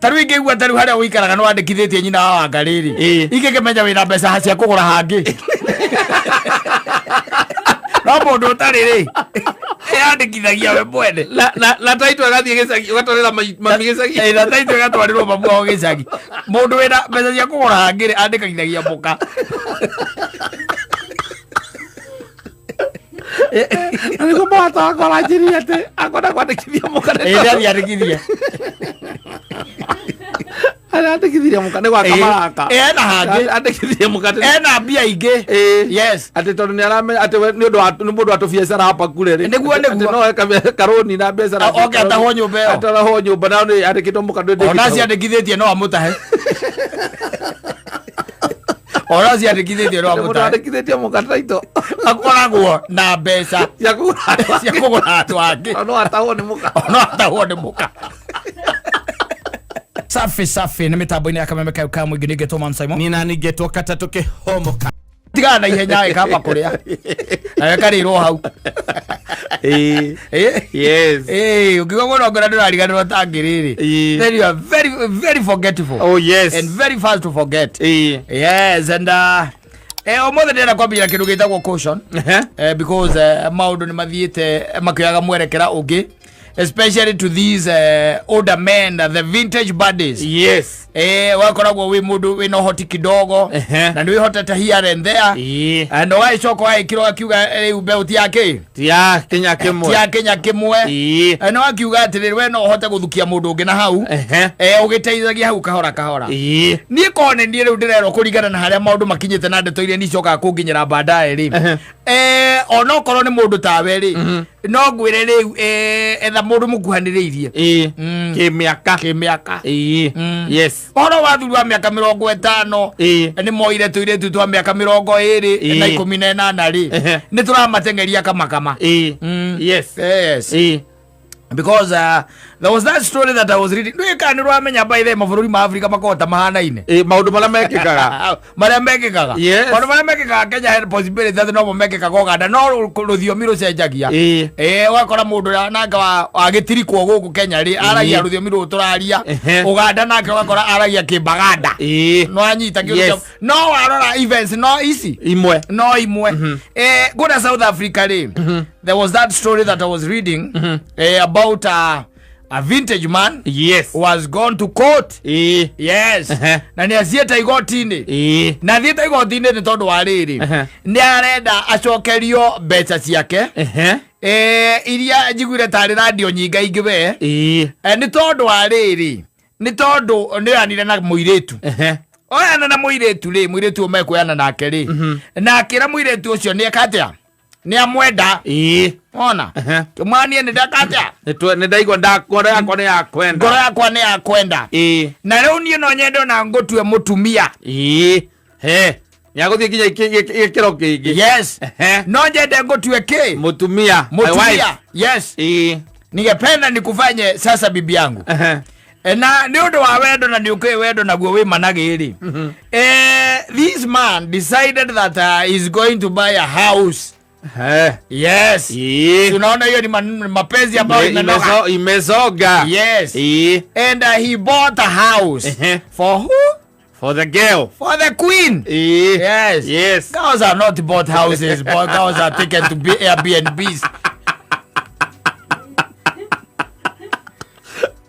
Ta rĩu ingĩigua ta rĩu harĩa ũikaraga nĩ wandĩkithĩtie nyina wa Wangarĩ rĩ, Ĩĩ. ingĩkĩmenya wĩna mbeca cia kũgũra hangĩ. No mũndũ ũtarĩ rĩ, eyandĩkithagia we mwene. Na taitũ agathiĩ gĩcagi, ũgatwarĩra mami gĩcagi. Ĩĩ, na taitũ ĩgatwarĩrwo mamu wao gĩcagi. Mũndũ wĩna mbeca cia kũgũra hangĩ rĩ, andĩkithagia mũka. Na nĩguo mũrata wakwa aranjĩrire atĩ akwenda kwandĩkithia mũka. Ĩĩ, nĩathiĩ andĩkithie. Arandĩkithirie mũka nĩ gwaka Ĩĩ. maraka. Ĩĩ, ena hangĩ. Andĩkithirie mũka atĩ Ena mbia ingĩ. Ĩĩ. Yes. Atĩ tondũ nĩ aramenya atĩ we nĩ ũndũ wa nĩ mũndũ wa tũbiacara hapa kure rĩ. Nĩguo, nĩguo. Atĩ no eka karũni na biacara. Oke atahwo nyũmba ĩyo. Atahwo nyũmba na nĩ andĩkĩtwo mũka ndwĩndĩkĩtwo. Ona ciandĩkithĩtie no amũtahe. Ona ciandĩkithĩtie no Mũndũ amũtahe. andĩkithĩtie mũka taitũ. Akoragwo na mbeca Cia kũgũra andũ cia angĩ. kũgũra andũ angĩ. No atahwo nĩ mũka. Ona atahwo nĩ mũka. Safi safi nĩ mĩtambo-inĩ ya kameme kayo ka mũingĩ nĩngetwo Man Simon. Nina ningetwo katatũ kĩhomoka. Tigana na ihenya ĩ kamba kũrĩa. Nawe karĩrwo hau. Ĩĩ. Ĩ. Yes. Ĩ, ũngiuga mũno ngora ndũrariganĩrwo ta ngĩrĩrĩ. Ĩ. Then you are very very forgetful. Oh yes. And very fast to forget. Ĩĩ. Yes, and ũmũthĩ ndĩrenda kwambĩrĩria kĩndũ gĩtagwo caution. Ehe. Because maũndũ nĩ mathiĩte makĩoyaga mwerekera ũngĩ, especially to these older men, the vintage buddies. Yes. Wakoragwo wĩ mũndũ wĩna ũhoti kidogo Ehe. na nĩ wĩhotete here and there Ĩĩ. and ũgagĩcoka ũgagĩkĩrwo akiuga rĩu mbeũ ti ya kĩ Tia kinya kĩmwe. ti ya kĩnya kĩmwe. Ĩĩ. Na wakiuga atĩrĩrĩ, we no ũhote gũthukia mũndũ ũngĩ na hau Ehe. ũgĩteithagia hau kahora kahora. Ĩĩ. Niĩ korwo nĩ niĩ rĩu ndĩrerwo kũringana na harĩa maũndũ makinyĩte na ndeto iria nicokaga kũnginyĩra baadaye rĩ, Ehe. onokorwo nĩ mũndũ tawe rĩ, no ngwĩre rĩu etha mũndũ mũkuhanĩrĩirie. Ĩĩ. Kĩmĩaka. Kĩmĩaka. Ĩĩ. Yes. Ũhoro wa thuri wa mĩaka 50 Ĩĩ. nĩ moire tũirĩtu twa mĩaka 28 Ĩĩ. na 18 rĩ, Ehe. nĩ tũramateng'eria kamakama. Ĩĩ. Yes. Yes. Ĩĩ. Because there was that story that I was reading. Ndũĩ kana nĩ ũramenya by the way mabũrũri ma Afrika makoragwo ta mahanaine. Ĩĩ, maũndũ marĩa mekĩkaga. Marĩa mekĩkaga. Yes. Maũndũ marĩa mekĩkaga Kenya he possibility atĩ nomo mekĩkaga Uganda, no rũthiomi rũcenjagia. Ĩĩ. Ĩĩ, ũgakora mũndũ ũrĩa nake wa gĩtirikwo gũkũ Kenya rĩ, aragia Ĩĩ. rũthiomi rũrũ tũraria. Ehe. Uganda nake ũgakora aragia Kĩmbaganda. Ĩĩ. No anyita kĩũndũ Yes. No warora events no ici. Imwe. No imwe. Kũrĩa South Africa rĩ, there was that story that I was reading about a vintage man Yes. who has gone to court. Ĩĩ. Yes. Ehe. Na nĩ athiĩte igoti-inĩ. Ĩĩ. Na athiĩte igoti-inĩ nĩ tondũ wa rĩrĩ, Ehe. nĩ arenda acokerio mbeca ciake Ehe. iria njiguire tarĩ radio nyingaingĩ we. Ĩĩ. Nĩ tondũ wa rĩrĩ, nĩ tondũ nĩ oyanire na mũirĩtu. Ehe. Oyana na mũirĩtu rĩ, mũirĩtu ũyũ mekuoyana nake rĩ, na akĩra mũirĩtu ũcio nĩ eka atĩa, nĩ amwenda. Ĩĩ. Ona Ehe. kĩmwanie nĩ ndeka atĩa. Nĩ ndaigua ngoro yakwa nĩ yakwenda. Ngoro yakwa nĩ yakwenda. Ĩĩ. Na rĩu niĩ no nyende ona ngũtue mũtumia. Ĩĩ. He. Nĩagũthiĩ nginya gĩkĩro kĩngĩ. Yes. Ehe. No nyende ngũtue kĩ? Mũtumia. My wife. Mũtumia. Yes. Ĩĩ. Ningependa nikufanye sasa bibi yangu. Ehe. Na nĩ ũndũ wa wendo, na nĩ ũkĩũĩ wendo naguo wĩ managĩ rĩ, this man decided that he's going to buy a house. He. Yes. Ĩĩ. Tunaona hiyo ni mapenzi ambayo imenoga. Imezoga. Yes. Ĩĩ. And he bought a house. Ehe. For who? For the girl. For the queen. Ĩĩ. Yes. Yes. Girls are not bought houses, but girls are taken to be Airbnbs.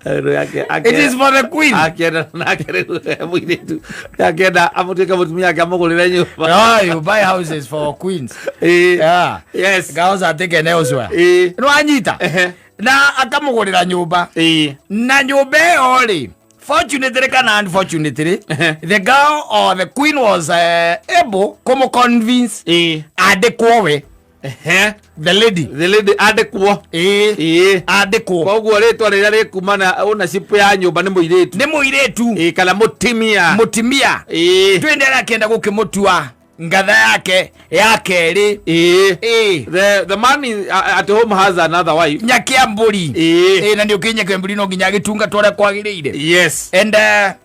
It is for the queen. Akĩenda nake rĩu mũirĩtu akĩenda amũtuĩke mũtumia ake amũgũrĩre nyũmba. No, you buy houses for queens. Ĩĩ. Yeah. Yes. Girls are taken elsewhere. Ĩĩ. Nĩwanyita? Ehe. Na akamũgũrĩra nyũmba. Ĩĩ. Na nyũmba ĩyo rĩ, fortunately kana unfortunately, Ehe. the girl or the queen was able kũmũ-convince Ĩĩ. andĩkwo we. Ehe. The lady. The lady andĩkwo. Ĩĩ. Ĩĩ. Andĩkwo. Koguo rĩtwa rĩrĩa rĩkumana ownership ya nyũmba nĩ mũirĩtu. Nĩ mũirĩtu. Ĩĩ, kana mũtimia. Mũtimia. Ĩĩ. Twĩ nĩ arakĩenda gũkĩmũtua ngatha yake ya kerĩ. Ĩĩ. Ĩĩ. The man at home has another wife. Nyakĩambũri. Ĩĩ. Ĩĩ, na nĩ ũkĩ nyakĩambũri no nginya agĩtungatwo ũrĩa kwagĩrĩire. Yes. And the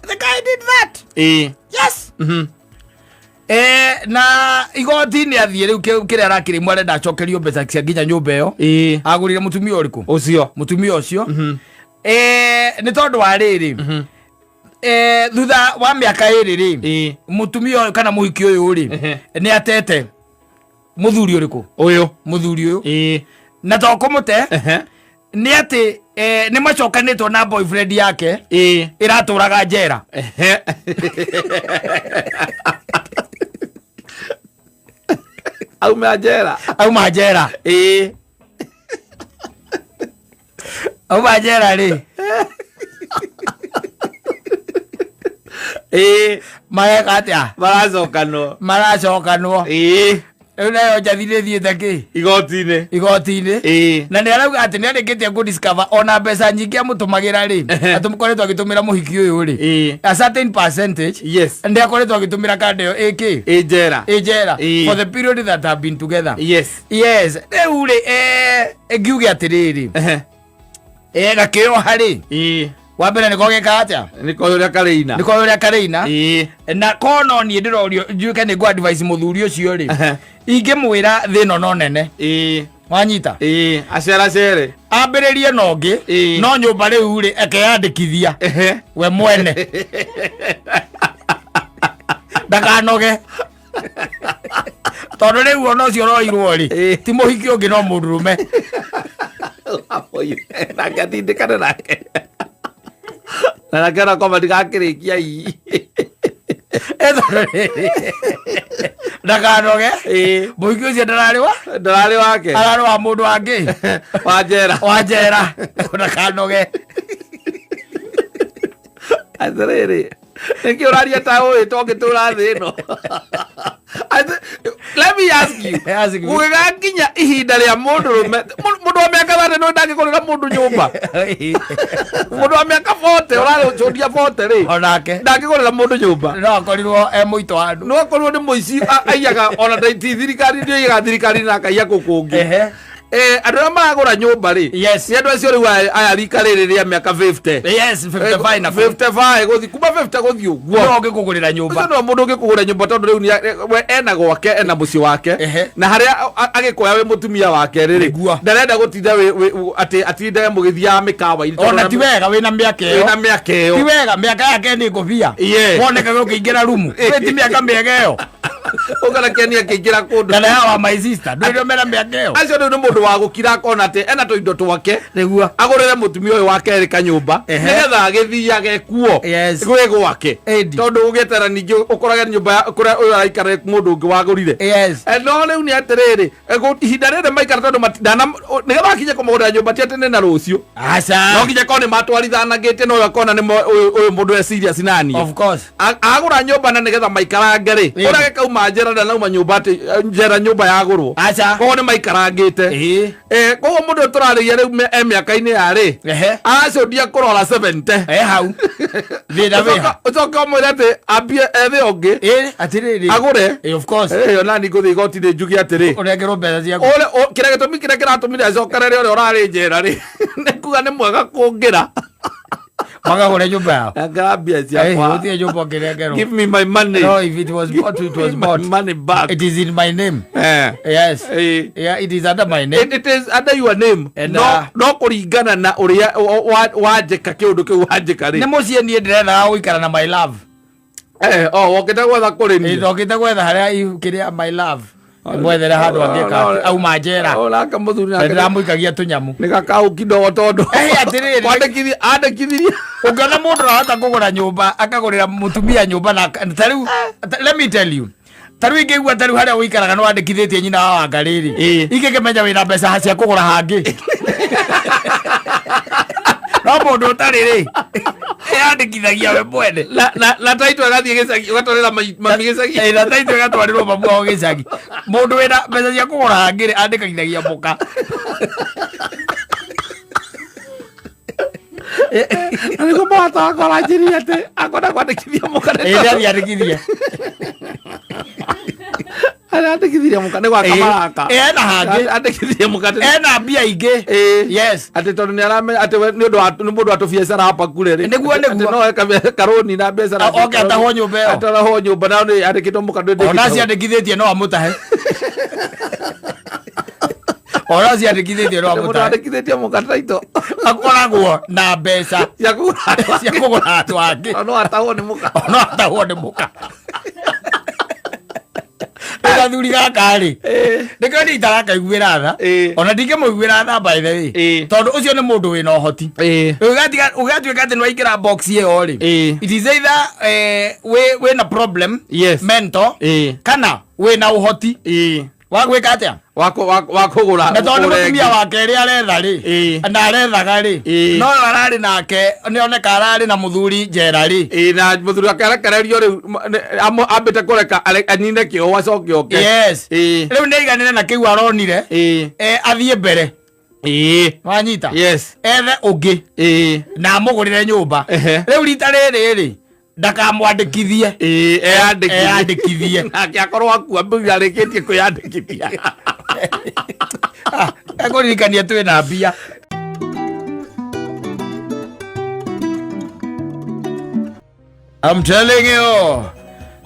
guy did that. Ĩĩ. Yes. Na igoti-inĩ athiĩ rĩu kĩrĩa arakĩrĩmwo arenda acokerio mbeca cia nginya nyũmba ĩyo. Ĩĩ. Agũrire mũtumia ũrĩkũ? Ũcio. Mũtumia ũcio. Nĩ tondũ wa rĩrĩ, thutha wa mĩaka 2 rĩ, mũtumia ũyũ kana mũhiki ũyũ rĩ, nĩ atete mũthuri ũrĩkũ? Ũyũ. Mũthuri ũyũ. Na to kũmũte, nĩ atĩ nĩ macokanĩtwo na boyfriend yake ĩratũraga njera. Auma njera. Auma njera. Auma njera rĩ, mareka atĩa? Maracokanwo. Maracokanwo. Rĩu nayo njathi nĩ thiĩte kĩ? Igoti-inĩ. Igoti-inĩ. Na nĩ arauga atĩ nĩ arĩkĩtie kũ discover ona mbeca nyingĩ amũtũmagĩra rĩ, atĩ mũkoretwo agĩtũmĩra mũhiki ũyũ rĩ, a certain percentage, nĩ akoretwo agĩtũmĩra kanda ĩyo ĩkĩ? Ĩ njera. Ĩ njera. For the period that have been together. Yes. Rĩu rĩ, ngiuge atĩrĩrĩ, gakĩoha rĩ, wa mbere nĩko geka atĩa? Nĩko ũrĩa karĩina. Nĩko ũrĩa karĩina. Na kono niĩ ndĩrorio njuĩke nĩ ngũ advise mũthuri ũcio rĩ, ingĩmwĩra thĩna no nene. Wanyita? Aceracere. Ambĩrĩrie na ũngĩ, no nyũmba rĩu rĩ, ekeyandĩkithia we mwene, ndakanoge, tondũ rĩu ona ũcio ũroirwo rĩ, ti mũhiki ũngĩ no mũndũrũme. Nake atindĩkane nake na nake ona kwamba ndigakĩrĩkia ii. Tondũ rĩrĩ, ndakanoge. Mũhiki ũcio ndararĩ wa Ndararĩ wake. Ararĩ wa mũndũ wangĩ. Wa njera. Wa njera. Ndakanoge. Atĩrĩrĩ, nĩkĩ ũraria ta ũĩ tongĩtũra thĩ ĩno? Let me ask you. Ask me. Gũgĩgakinya ihinda rĩa mũndũrũme, mũndũ wa mĩaka 30 no ndangĩgũrĩra mũndũ nyũmba? Mũndũ wa mĩaka 40 ũrarũcũndia 40 rĩ, onake ndangĩgũrĩra mũndũ nyũmba? No akorirwo e mũito wa andũ. No akorwo nĩ mũici, aiyaga ona ti thirikari, nĩ aiyaga thirikari na akaiya kũ kũngĩ. Andũ arĩa maragũra nyũmba rĩ, nĩ andũ acio rĩu aya rika rĩrĩ rĩa mĩaka 50. Yes, 55 na 55 gũthiĩ, kuma 50 gũthiĩ ũguo. No ũngĩkũgũrĩra nyũmba. Ũcio no mũndũ ũngĩkũgũrĩra nyũmba, tondũ rĩu we ena gwake, ena mũciĩ wake. Na harĩa agĩkuoya wĩ mũtumia wake rĩrĩ, ndarenda gũtinda atĩ atindage mũgĩthiaga mĩkawa-inĩ, tondũ Ona ti wega wĩna mĩaka ĩyo. Wĩna mĩaka ĩyo. Ti wega, mĩaka yake nĩ ngũbia. Wonekaga ũkĩingĩra rumu. Ti mĩaka mĩega ĩyo. Ũkona Keni akĩingĩra kũndũ. Kana ya wa my sister. Ndũrĩ mena mĩaka ĩyo. Acio rĩu nĩ mũndũ wa gũkira akona atĩ ena tũindo twake. Nĩguo. Agũrĩre mũtumia ũyũ wa kerĩ kanyũmba. Nĩgetha agĩthiage kuo. Gwĩ gwake. Tondũ ũgĩetera ningĩ ũkorage nyũmba ya kũrĩa ũyũ araikara mũndũ ũngĩ wagũrire. No rĩu nĩ atĩrĩrĩ, ihinda rĩrĩ maikara tondũ nĩgetha akinye kũmũgũrĩra nyũmba ti atĩ nĩ na rũciũ. Aca. No nginya korwo nĩ matwarithanagĩte na ũyũ akona nĩ ũyũ mũndũ e serious na niĩ. Of course. Agũra nyũmba na nĩgetha maikarange rĩ, ũrĩa gĩkauma njera ndanauma nyũmba atĩ, njera nyũmba yagũrwo. Aca. Koguo nĩ maikarangĩte. Koguo mũndũ ũyũ tũrarĩria rĩu e mĩaka-inĩ ya rĩ, aracũndia kũrora 70. Hau. Thĩna wĩ ha? Ũcoke ũmwĩre atĩ ambie ethe ũngĩ. Atĩrĩrĩ. Agũre. Of course. Ona niĩ ngũthiĩ igoti-inĩ njuge atĩrĩ. Ũnengerwo mbeca ciaku. Kĩrĩa gĩtũmi kĩrĩa kĩratũmire acokerere ũrĩa ũrarĩ njera rĩ, nĩ kuga nĩ mwega kũngĩra. Magagũre nyũmba yao. Nengera mbia ciakwa. Gũtirĩ nyũmba ũngĩnengerwo. Give me my money. No, if it was bought, it was Give me my bought. money back. It is in my name. Yes. Yeah, it is under my name. It is under your name. And, No, no kũringana na ũrĩa wanjĩka kĩũndũ kĩu wanjĩka rĩ. Nĩ mũciĩ niĩ ndĩrethaga gũikara na my love. Oh, wokĩte gwetha kũrĩ niĩ. Ndokĩte gwetha harĩa kĩrĩa my love. Mwethere handũ angĩka auma njera. Nake mũthuri nake Ndĩramũikagia tũnyamũ. Nĩ gakaũ kidogo tondũ. Atĩrĩrĩ. Andĩkithirie. Ũngĩona mũndũ arahota kũgũra nyũmba, akagũrĩra mũtumia nyũmba na ta rĩu, let me tell you. Ta rĩu ingĩigua ta rĩu harĩa ũikaraga nĩ wandĩkithĩtie nyina wa Wangarĩ rĩ. Ingĩkĩmenya wĩna mbeca cia kũgũra hangĩ. No mũndũ ũtarĩ rĩ, eyandĩkithagia we mwene. Na taitũ agathiĩ gĩcagi, ũgatwarĩra mami gĩcagi. Na taitũ ĩgatwarĩrwo mamu wao gĩcagi. Mũndũ wĩna mbeca cia kũgũra hangĩ rĩ, andĩkithagia mũka. Na nĩguo mũrata wakwa aranjĩrire atĩ akwenda kwandĩkithia mũka nĩ Ĩĩ, nĩathiĩ andĩkithie. Arandĩkithirie mũka nĩ gwaka maraka. Ena hangĩ. Andĩkithirie mũka nĩ- Ena mbia ingĩ. Yes. Atĩ tondũ nĩ aramenya atĩ we nĩ ũndũ wa nĩ mũndũ wa tũbiacara hapa kure rĩ. Nĩguo, Atĩ nĩguo. no eka karũni na biacara. Oke atahwo nyũmba ĩyo. Atahwo nyũmba na nĩ andĩkĩtwo mũka ndũ Ona ciandĩkithĩtie no amũtahe. Ona ciandĩkithĩtio no Mũndũ mũtahe. wandĩkithĩtie mũka title. Akoragwo na mbeca Cia kũgũra andũ cia kũgũra andũ angĩ. No atahwo nĩ mũka. Ona atahwo nĩ mũka. Rĩu gathuri gaka rĩ, nĩkĩo niĩ itarakaiguĩra tha. Ona ndingĩmũiguĩra tha by the way. Tondũ ũcio nĩ mũndũ wĩna ũhoti. Rĩu ũgatuĩka atĩ nĩwaingĩra box ĩyo rĩ, it is either wĩna problem mental kana wĩna ũhoti wa gwĩka atĩa. Wa kũgũra. Na tondũ nĩ mũtumia wa kerĩ aretha rĩ, na arethaga rĩ, no ũyũ ararĩ nake nĩoneka ararĩ na mũthuri njera rĩ. Ĩĩ, na mũthuri wake arekererio rĩu, ambĩte kũreka anine kĩo acoke oke. Yes. Rĩu nĩaiganĩre na kĩu aronire, athiĩ mbere. Wanyita? Yes. Ethe ũngĩ. Na amũgũrĩre nyũmba. Rĩu rita rĩrĩ rĩ, ndakamwandĩkithie. Eyandĩkithie. Eyandĩkithie. Nake akorwo akua mbũri arĩkĩtie kwĩyandĩkithia. Ekũririkania twĩna mbia. I'm telling you.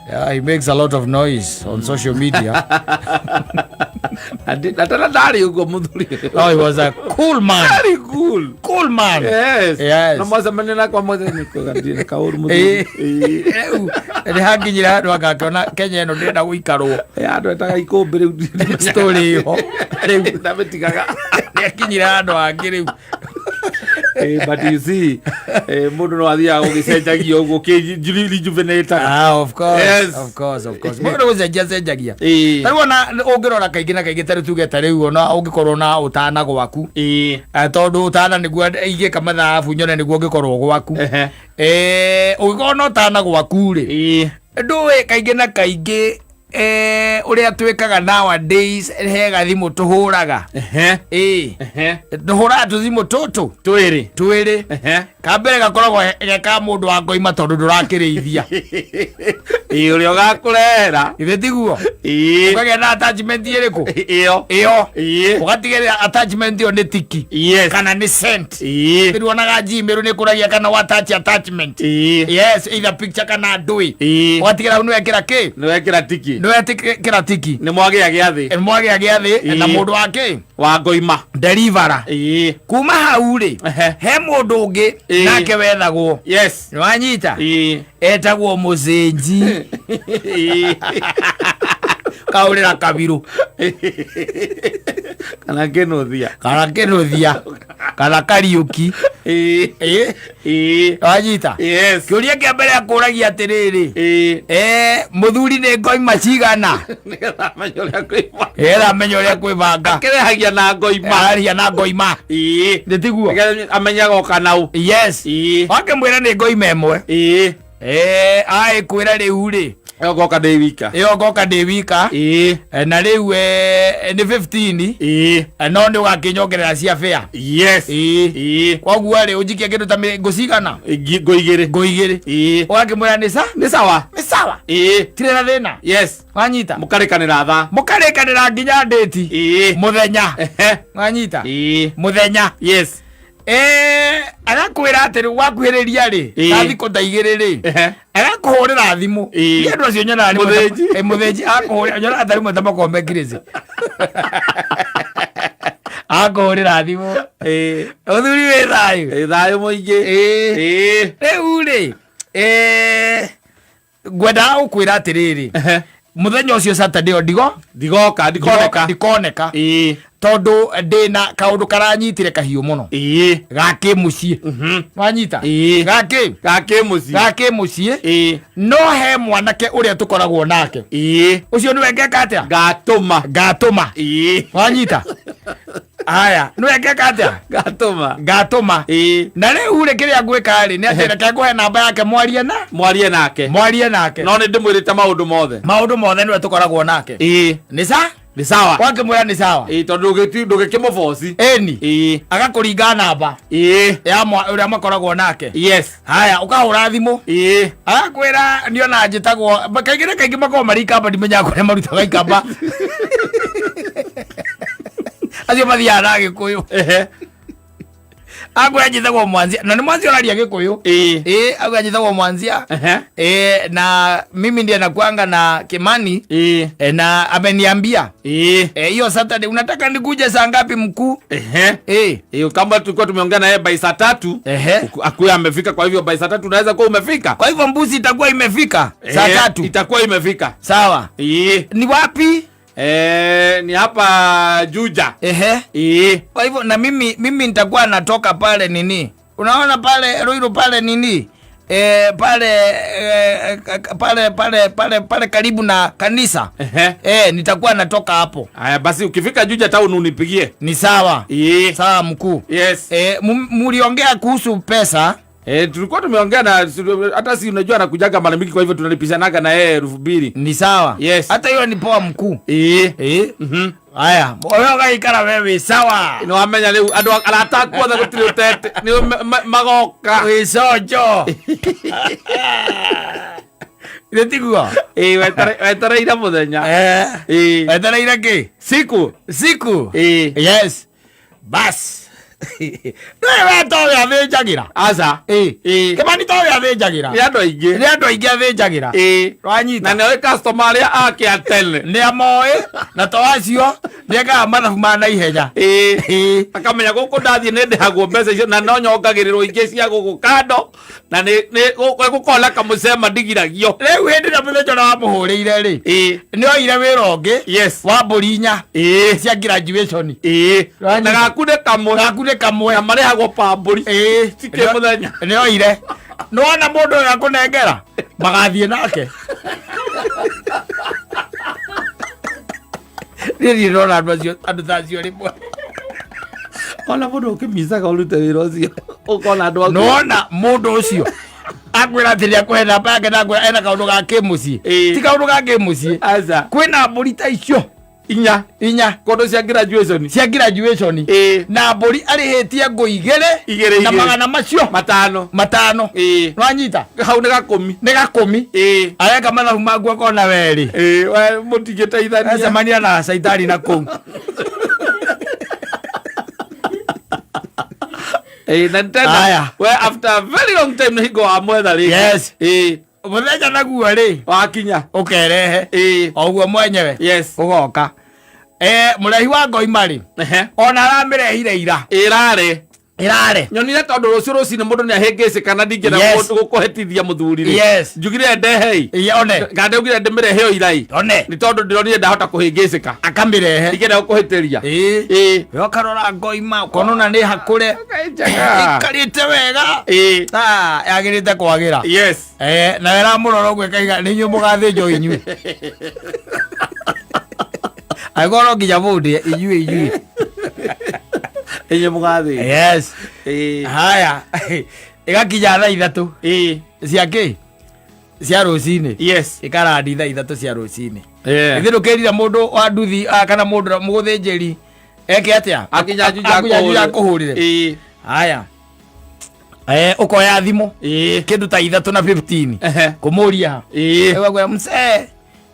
Yeah, he makes a lot of noise on social media. Na tena ndarĩ ũguo mũthuri. Oh, he was a cool man. Very cool. Cool man. Yes. Yes. Na mwacemania nakwa mwothe nĩ kwega ndirĩ na kaũru mũthuri. Rĩu nĩ hakinyire handũ anga akĩona Kenya ĩno ndĩrenda gũikarwo. Andũ etaga ikũmbĩ rĩu. Story ĩho. Rĩu ndamĩtigaga. Nĩ akinyire handũ hangĩ rĩu. But you see, mũndũ no athiaga gũgĩcenjagia ũguo kĩ-rejuvenate-aga. Of course, Yes. of course, of course. Mũndũ gũcenjia cenjagia. Ta rĩu ona ũngĩrora kaingĩ na kaingĩ ta rĩu tuge ta rĩu ona ũngĩkorwo na ũtana gwaku. Tondũ ũtana nĩguo ingĩka mathabu nyone nĩguo ũngĩkorwo gwaku. Ũngĩkorwo na ũtana gwaku rĩ, ndũĩ kaingĩ na kaingĩ ũrĩa twĩkaga nowadays he gathimũ tũhũraga. Tũhũraga tũthimũ tũtũ Twĩrĩ. Twĩrĩ. Kambere gakoragwo ge ka mũndũ wa ngoima tondũ ndũrakĩrĩithia. Ĩĩ, ũrĩa ũgakũrehera. Ithe tiguo? Ũkagĩa na attachment ĩrĩkũ? Ĩyo. Ĩyo. Ũgatigĩrĩra attachment ĩyo nĩ tiki. Kana nĩ sent. Rĩu onaga Gmail nĩ ĩkũragia kana wa attach attachment. Yes, either picture kana ndũĩ. Ũgatigĩrĩra hau nĩwekĩra kĩ? Nĩwekĩra tiki. Nĩwekĩra tiki. Nĩ mwagĩa gĩathĩ. Nĩ mwagĩa gĩathĩ na mũndũ wa kĩ? Wa ngoima. Deliverer. Kuma hau rĩ, he mũndũ ũngĩ nake wethagwo. Yes. Nĩwanyita? Etagwo mũcĩnji. Kaũrĩra kabirũ. Kana kĩnũthia. Kana kĩnũthia. Kana Kariũki. Wanyita? Yes. Kĩũria kĩa mbere akũragia atĩrĩrĩ. Mũthuri nĩ ngoima cigana? Nĩgetha amenye ũrĩa kwĩbanga. Nĩgetha amenye ũrĩa kwĩbanga. Akĩrehagia na ngoima. Araria na ngoima. Nĩ tiguo? Nĩgetha amenye agoka nau. Yes. Wakĩmwĩra nĩ ngoima ĩmwe. Aĩkwĩra rĩu rĩ. Ĩyo ngoka ndĩ wika. Ĩyo ngoka ndĩ wika. Na rĩu nĩ 15. No nĩ ũgakĩnyongerera cia fare. Yes. Koguo rĩ ũnjikie kĩndũ ta ngũ cigana? Ngũ igĩrĩ. Ngũ igĩrĩ. Ũgakĩmwĩra nĩ sa? Nĩ sawa. Nĩ sawa. Tirĩ na thĩna. Yes. Wanyita? Mũkarĩkanĩra thaa. Mũkarĩkanĩra nginya date. Mũthenya. Wanyita? Mũthenya. Yes. Agakwĩra atĩ rĩu wakuhĩrĩria rĩ, ta thikũ ta igĩrĩ rĩ, agakũhũrĩra thimũ. Niĩ andũ acio nyonaga nĩ Mũthĩnji. Mũthĩnji akũhũrĩra, nyonaga ta rĩmwe ta makombe ngirĩci. Akũhũrĩra thimũ. Mũthuri wĩ thayũ. Thayũ mũingĩ. Rĩu rĩ, ngwendaga gũkwĩra atĩrĩrĩ, mũthenya ũcio Saturday o ndigo? Ndigoka, ndikoneka. Ndikoneka. Tondũ ndĩna kaũndũ karanyitire kahiũ mũno. Ga kĩmũciĩ. Wanyita? Ga kĩ? Ga kĩmũciĩ. Ga kĩmũciĩ. No he mwanake ũrĩa tũkoragwo nake. Ũcio nĩwe ngeka atĩa? Ngatũma. Ngatũma. Wanyita? Haya, nĩwe ngeka atĩa? Ngatũma. Ngatũma. Na rĩu rĩ kĩrĩa ngwĩka rĩ, nĩ atĩ reke ngũhe namba yake mwarie na? Mwarie nake. Mwarie nake. No nĩ ndĩmwĩrĩte maũndũ mothe. Maũndũ mothe nĩwe tũkoragwo nake. Nĩ sa? Nĩ sawa. Wakĩmwĩra nĩ sawa. Tondũ ndũgĩkĩmũboci. Ĩni. Agakũringa namba. Ya ũrĩa makoragwo nake. Yes. Haya, ũkahũra thimũ. Agakwĩra niona njĩtagwo, kaingĩ na kaingĩ makoragwo marĩ ikamba, ndimenyaga kũrĩa marutaga ikamba. Acio mathiaga na Gĩkũyũ. Akwĩra njĩtagwo Mwanzia na nĩ Mwanzia ũraria Gĩkũyũ. Ĩĩ. Ĩ, akwĩra njĩtagwo Mwanzia. Ehe. Na mimi ndiye nakuanga na Kimani. Ĩĩ. Na ameniambia Ĩĩ. Hiyo Saturday unataka nikuje saa ngapi mkuu? Ehe. Eh. Ĩĩ, kama tulikuwa tumeongea na yeye by saa 3. Ehe. Akuwe amefika, kwa hivyo by saa 3 unaweza kuwa umefika. Kwa hivyo mbuzi itakuwa imefika saa 3. Itakuwa imefika. Sawa. Ĩĩ. Ni wapi? Ni hapa Juja. Ehe. Ĩĩ. Kwa hivyo na mimi nitakuwa natoka pale nini? Unaona pale Ruiru pale nini? Pale, pale, pale, pale karibu na kanisa. Ehe. Nitakuwa natoka hapo. Haya basi ukifika Juja town unipigie. Ni sawa. Ĩĩ. Sawa mkuu. Yes. Muliongea kuhusu pesa? Tulikuwa tumeongea na hata si unajua anakujaga mara mingi, kwa hivyo tunalipishanaga na yeye 2000. Ni sawa. Yes. Hata hiyo ni poa mkuu. Ĩĩ. Haya, wewe ugaikara wewe sawa. Ni wamenya riu andu arata aku othe gutiri utete ni magoka. Wi cojo. Nĩ tiguo? Ĩĩ, wetereire muthenya. Ĩĩ. Wetereire kĩ? Siku. Siku. Ĩĩ. Yes. Bas. Nĩwe we to we athĩnjagĩra? Aca. Ĩĩ. Ĩĩ. Kĩmani to we athĩnjagĩra? Nĩ andũ aingĩ. Nĩ andũ aingĩ athĩnjagĩra. Ĩĩ. Wanyita. Na nĩoĩ customer arĩa ake a tene. Nĩ amoĩ, na to acio, nĩ ekaga mathabu ma naihenya. Ĩĩ. Ĩĩ. Akamenya gũkũ ndathiĩ nĩ ndĩhagwo mbeca icio na no nyongagĩrĩrwo ingĩ cia gũkũ kando, na nĩ gũkorwo na kamũcema ndigiragio. Rĩu hĩndĩ ĩrĩa mũthĩnja ũrĩa wamũhũrĩire rĩ, Ĩĩ. nĩ oire wĩra ũngĩ Yes. wa mbũri inya Ĩĩ. cia graduation. Ĩĩ. Wanyita. Na gaku nĩ kamwe. Gaku nĩ kamwe. Na marĩhagwo pa mbũri. Ĩĩ. Ti kĩ mũthenya. Nĩ oire. Nĩ wona mũndũ ũyũ akũnengera? Magathiĩ nake. Niĩ ndirĩ ndona andũ acio, andũ ta acio rĩmwe. Ona mũndũ ũkĩmicaga ũrute wĩra ũcio, ũkona andũ aku. Nĩwona mũndũ ũcio akwĩra atĩ nĩakũhe namba yake na akwĩra ena kaũndũ ga kĩmũciĩ. Ĩĩ. Ti kaũndũ ga kĩmũciĩ. Aca. Kwĩna mbũri ta icio. Inya. Inya. Kũndũ cia graduation. Cia graduation. Ĩĩ. Na mbũri arĩhĩtie ngũ igĩrĩ. Igĩrĩ, Na igĩrĩ. magana macio. Matano. Matano. Ĩĩ. Nĩwanyita? Hau nĩ gakũmi. Nĩ gakũmi. Ĩĩ. Areka mathabu maku akona werĩ. Ĩĩ, we mũtingĩteithania. Acemania na caitani na kũu. Ĩĩ, na tena, Aya. we after a very long time nĩ hingo wa mwetha rĩngĩ. Yes. Ĩĩ. Mũthenya naguo rĩ. Wakinya. Ũkerehe. Ĩĩ. O ũguo mwenyewe. Yes. Ũgoka. Mũrehi wa ngoima rĩ. Ehe. Ona aramĩrehire ira. Ĩrarĩ. Ĩrarĩ. Nyonire tondũ rũciũ rũcinĩ mũndũ nĩahĩngĩcĩka na ndingĩenda Yes. gũkũhetithia mũthuri rĩ. Yes. Njugire ndehei. Ĩĩ, one. Kana ndaugire ndĩmĩrehe o irai. One. Nĩ tondũ ndĩronire ndahota kũhĩngĩcĩka. Akamĩrehe. Ndingĩenda gũkũhĩtĩria. Ĩĩ. Ĩĩ. We ũkarora ngoima, ũkona ona nĩ hakũre. Njega. Ĩikarĩte wega. Ĩĩ. Ah, yagĩrĩte kwagĩra. Yes. Na ĩramũrora ũguo ĩkaiga, nĩ inyuĩ mũgathĩnjwo inyuĩ. Angĩkorwo no nginya mũndĩe, inyuĩ, inyuĩ. Inyuĩ mũgathĩnjwo. Yes. Ĩĩ. Haya. Ĩgakinya thaa ithatũ. Ĩĩ. Cia kĩ? Cia rũcinĩ. Yes. Ĩkarandi thaa ithatũ cia rũcinĩ. Yeah. Ithuĩ ndũkĩrire mũndũ wa nduthi, kana mũndũ mũgũthĩnjĩri eke atĩa? Akinya Juja Akinya Juja akũhũrĩre. akũhũrĩre. Ĩĩ. Haya. Ũkoya thimũ. Ĩĩ. Kĩndũ ta ithatũ na 15. Ehe. Kũmũria. Ĩĩ. Ĩgakũĩra, mzee,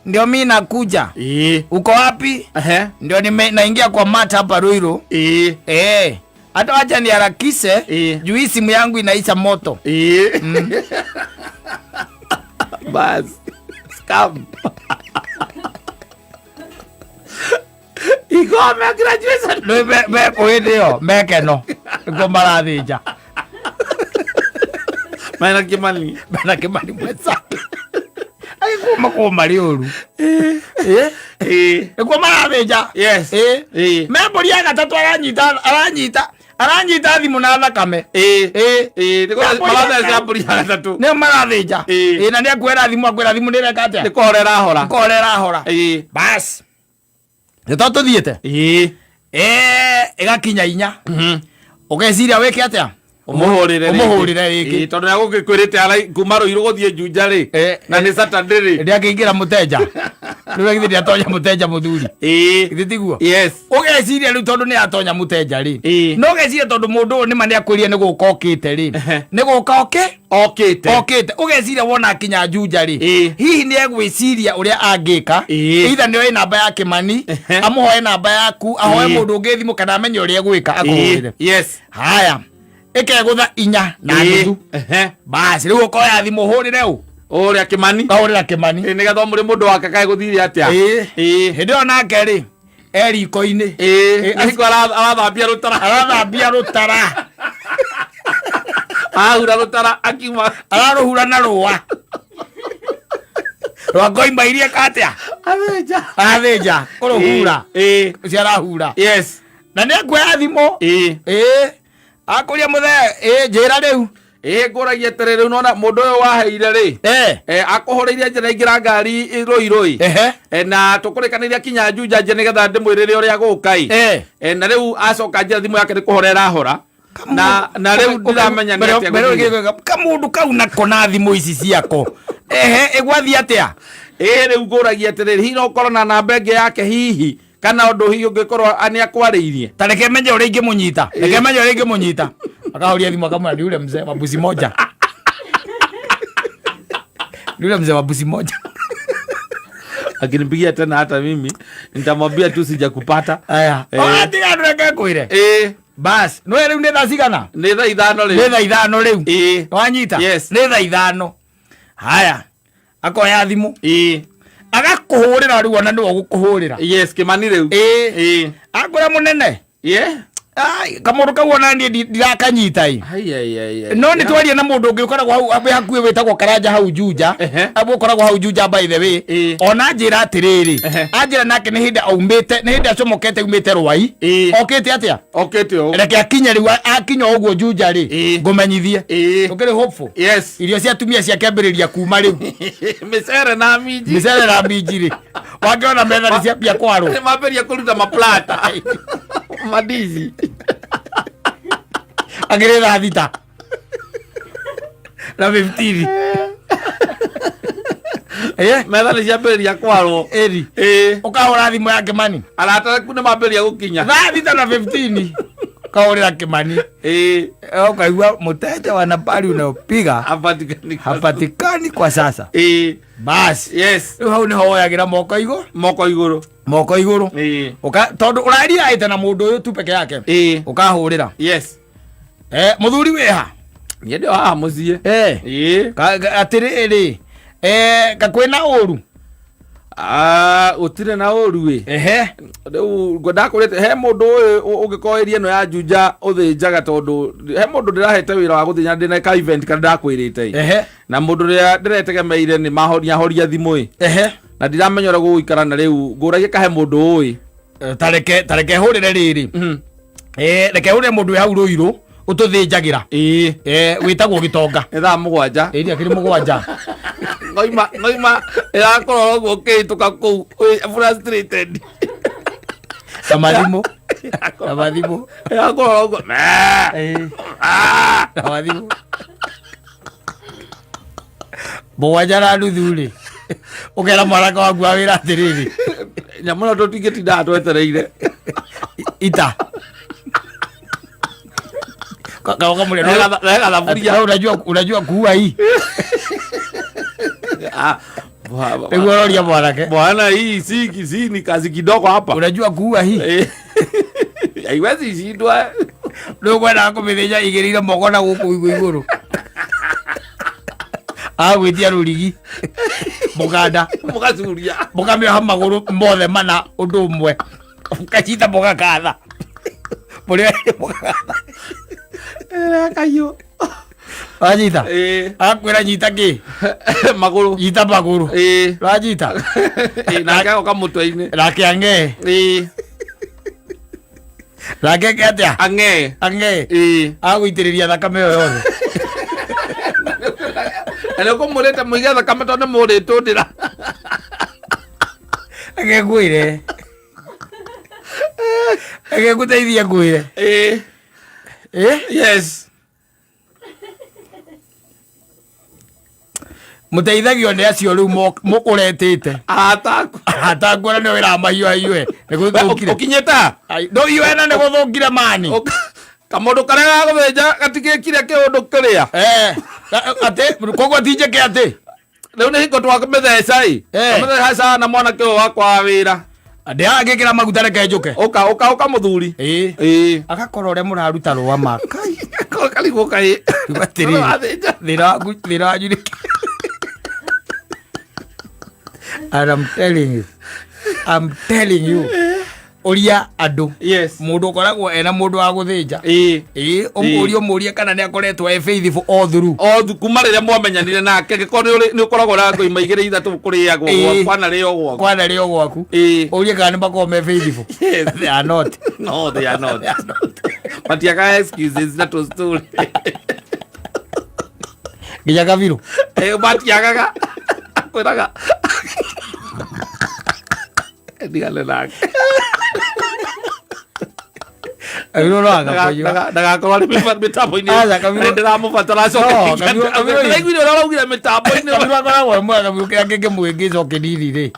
ndio mi nakuja. Ĩĩ. Uko wapi? Ehe. Ndio naingia kwa mat hapa Ruiru. Ĩĩ. Hata wacha niharakishe. Ĩĩ. Juu hii simu yangu inaisha moto. Ĩĩ. Bas. Scam. Igome graduation. Rĩu me hĩndĩ ĩyo mekeno nĩkuo marathĩnja. Mena Kimani. Mena Kimani mwenzake. Agĩkũma kũma rĩ ũru. Ĩĩ. Ĩĩ. Nĩkuo marathĩnja. Yes. Ĩĩ. Ĩĩ. Me mbũri ya gatatũ aranyita thimũ na thakame. Ĩĩ. Ĩĩ. Ĩĩ, nĩkuo Ya mbũri ya marathĩnja gatatũ. mbũri ya gatatũ. Nĩo marathĩnja. Ĩĩ. Ĩĩ, na nĩakuoera thimũ, akwĩra thimũ nĩreka atĩa? Nĩ kũhora ĩrahora. Nĩ kũhora ĩrahora. Ĩĩ. Bas. Nĩ to tũthiĩte? Ĩĩ. Ĩgakinya inya. Ũgeciria wĩke atĩa? Ũmũhũrĩre rĩngĩ. Ũmũhũrĩre rĩngĩ. Ĩĩ, tondũ nĩagũgĩkwĩrĩte kuma Ruiru gũthiĩ Juja rĩ. Na nĩ Saturday rĩ. Nĩakĩingĩra mũteja. Rĩu githĩ ndĩatonya mũteja mũthuri. Ĩĩ. Githĩ tiguo? Yes. Ũgeciria rĩu tondũ nĩatonya mũteja rĩ. Ĩĩ. No ũgeciria tondũ mũndũ ũyũ nĩma nĩakwĩrire nĩ gũka okĩte rĩ. Ehe. Nĩ gũka oke? Okĩte. Okĩte. Ũgeciria wona akinya Juja rĩ. Ĩĩ. Hihi nĩegwĩciria ũrĩa angĩka. Ĩĩ. Either nĩoĩ namba ya Kimani, Ehe. amũhoe namba yaku, ahoe Ĩĩ. mũndũ ũngĩ thimũ kana amenye ũrĩa egwĩka, Ĩĩ. akũhũrĩre. Yes. Haya. Ĩkegũtha 4 na nuthu. Basi rĩu ũkoya thimũ ũhũrĩre ũ? Ũrĩa Kĩmani. Ũkahũrĩra Kĩmani. Ĩ, nĩgetha ũmũrĩ mũndũ wake kaĩ gũthire atĩa. Ĩ. Hĩndĩ ĩyo nake rĩ e riko-inĩ. Ĩ, nĩ hingo arathambia rũtara. Arathambia rũtara. Ahura rũtara akiuma. Ararũhura na rũa rwa ngoima iria katia. Athĩnja. Athĩnja kũrũhura. Ũcio arahura. Yes. Na nĩ akuoya thimũ. Ĩ, akũria mũthee, ĩ, njĩra rĩu. Ĩ, ngũragia atĩrĩ, rĩu nona mũndũ ũyũ waheire rĩ, akũhũrĩire njĩra ingĩra ngari Rũirũ. Na tũkũrĩkanĩria kinya Juja nje nĩgetha ndĩmwĩrĩre ũrĩa gũka ĩ. Na rĩu acoka njĩra thimũ yake nĩ kũhora ĩrahora. Na rĩu ndiramenya nĩ atĩa gũthiĩ. Kamũndũ kau nako na thimũ ici ciako. Ehe, ĩgwathiĩ atĩa? Ĩ, rĩu ngũragia atĩrĩrĩ, hihi no ũkorwo na namba ĩngĩ yake hihi, kana ũndũ hihi ũngĩkorwo nĩ akwarĩirie? Ta reke menye ũrĩa ingĩmũnyita. Reke menye ũrĩa ingĩmũnyita. Akahoria thimũ akamwĩra ni yule mzee wa mbuzi moja. Ni yule mzee wa mbuzi moja. Akinipigia tena hata mimi nitamwambia tu sijakupata. Aya. Tiga andũ reke ngwĩre. Bas, no rĩu nĩ thaa cigana? Nĩ thaa 5 rĩu. Nĩ thaa 5 rĩu. Wanyita? Yes. Nĩ thaa 5. Haya. Akoya thimũ. Agakũhũrĩra rĩu ona nĩwe ũgũkũhũrĩra. Yes, Kĩmani rĩu. Akwĩra mũnene. Ai, kamũndũ kau ona niĩ ndirakanyita ĩ. Ai, ai, ai, ai. No nĩ twaria na mũndũ ũngĩ ũkoragwo hau wĩ hakuhĩ wĩtagwo Karanja hau Juja. Abu ũkoragwo hau Juja by the way. Ona anjĩra atĩrĩrĩ, anjĩra nake nĩ hĩndĩ aumĩte, nĩ hĩndĩ acomokete aumĩte Rwai. Okĩte atĩa? Okĩte ũũ. Reke akinye rĩu, akinya ũguo Juja rĩ, ngũmenyithie. Ũkĩrĩ hopeful? Yes. Irio cia atumia ciakĩambĩrĩria kuma rĩu. Mĩcere na minji. Mĩcere na minji rĩ. Wakĩona metha nĩ ciambia kwarwo. Nĩ mambĩrĩria kũruta maplata. Mandizi. Akĩrĩ thaa 6 na 15. Metha nĩ ciambĩrĩria kwarwo. Ĩri. Ũkahũra thimũ ya Kĩmani. Arata aku nĩ mambĩrĩria gũkinya. Thaa 6 na 15. Ũkahũrĩra Kĩmani. Ũkaigua mũteja wa nambari unayopiga Hapatikani. hapatikani kwa sasa. Basi. Yes. Rĩu hau nĩho woyagĩra moko igũrũ. Moko igũrũ. Moko igũrũ. Tondũ ũraria na mũndũ ũyũ tu peke yake. Ũkahũrĩra. Yes. Mũthuri wĩha? Niĩ ndĩ haha mũciĩ. Atĩrĩrĩ, kakwĩna ũru? Gũtirĩ na ũru ĩ. Rĩu ndakũrĩte he mũndũ ũyũ ũngĩkorwo area ĩno ya Juja ũthĩnjaga, tondũ he mũndũ ndĩrahete wĩra wa gũthĩnja ndĩna ka event kana ndakwĩrĩte ĩ. Na mũndũ ũrĩa ndĩretegemeire nĩ mahoria thimũ ĩ. Na ndiramenya ũrĩa gũgũikara, na rĩu ngũragia kahe mũndũ ũĩ. Tareke hũrĩre rĩrĩ. Reke hũrĩre mũndũ wĩ hau Rũirũ ũtũthĩnjagĩra. Wĩtagwo Gĩtonga. Nĩ thaa 7. Ĩĩ, akĩrĩ 7. Ngoima ĩrakorwo ũguo ũkĩhĩtũka kũu, wĩ frustrated. Na mathimũ. Na mathimũ. Ĩrakorwo ũguo. Na mathimũ. 7 na nuthu rĩ. Ũkera mwanake waku wa wĩra atĩrĩrĩ. Nyamũ ĩno tũtingĩtindaga twetereire. Ita. Unajua kuua hii. Nĩguo ũroria mwanake. Bwana, hii si ni kazi kidogo hapa. Unajua kuua hii. Haiwezi shindwa. Rĩu kwendaga kũmĩthĩnja igĩrĩire moko na gũkũ igũrũ. Agwĩtia rũrigi. Mũganda. Mũgacuria. Mũkamĩoha magũrũ mothe mana ũndũ ũmwe. Mũkanyita mũgakatha. Mũrĩ mũgakatha. Kaiyũ. Wanyita? Akwĩra nyita kĩ? Magũrũ. Nyita magũrũ. Wanyita? Nake agoka mũtwe-inĩ. Nake ang'ee. Nake eke atĩa? Ang'ee. Ang'ee. Agũitĩrĩria thakame ĩyo yothe. Na nĩ ũkũmũrĩte mũige thakame tondũ nĩ mũrĩtũndĩra. Eke ngwĩre. Eke ngũteithie ngwĩre. Yes. Mũteithagio nĩ acio rĩu ũretĩte. Arata aku. Arata aku arĩa nĩo wĩramahiũhahiũhe. Nĩ gũthũkire. Ũkinyĩte? Ai, ndũhiũhe na nĩ gũthũkire mani. Kamũndũ karĩa gagũthĩnja gatigĩkire kĩũndũ kĩrĩa. Atĩ, koguo ti njĩke atĩ? Rĩu nĩ hingo twamĩtheca ĩ. Twamĩtheca na mwanake ũyũ wakwa wa wĩra. Ndĩrangĩkĩra maguta reke njũke. Ũka, ũka, ũka mũthuri. Agakorwo ũrĩa mũraruta rũa ma. Kai. Karigwo kaĩ. Atĩrĩrĩ. Wathĩnja. Thĩna waku, thĩna wanyu nĩ kĩ? And I'm telling you, I'm telling you, ũria andũ. Yes. Mũndũ ũkoragwo ena mũndũ wa gũthĩnja. Ĩĩ. Ĩĩ, ũmũrie ũmũrie kana nĩ akoretwo e faithful all through. O kuma rĩrĩa mwamenyanire nake angĩkorwo nĩ ũkoragwo na ngoima igĩrĩ ithatũ kũrĩagwo Ĩĩ. kwanarĩo gwaku. Kwanarĩo gwaku. Ĩĩ. Ũrie kana nĩ makoragwo me faithful. Yes. They are not. No, they are not. Matiagaga excuses na tũ story. Nginya kabirũ. Eh, matiagaga. Akwĩraga. Ndigane nake. Kabirũ no agakũnyua. Ndagakorwo arĩ mĩtambo-inĩ. Aca, Kabirũ- Ndĩramũbatara acoke. No, Kabirũ- Kabirũ- Ndĩraiguire ũrĩa ũraugire mĩtambo-inĩ. Kabirũ akoragwo e mwega, kabirũ kĩrĩa kĩngĩmũhĩngĩca ũkĩnini rĩ.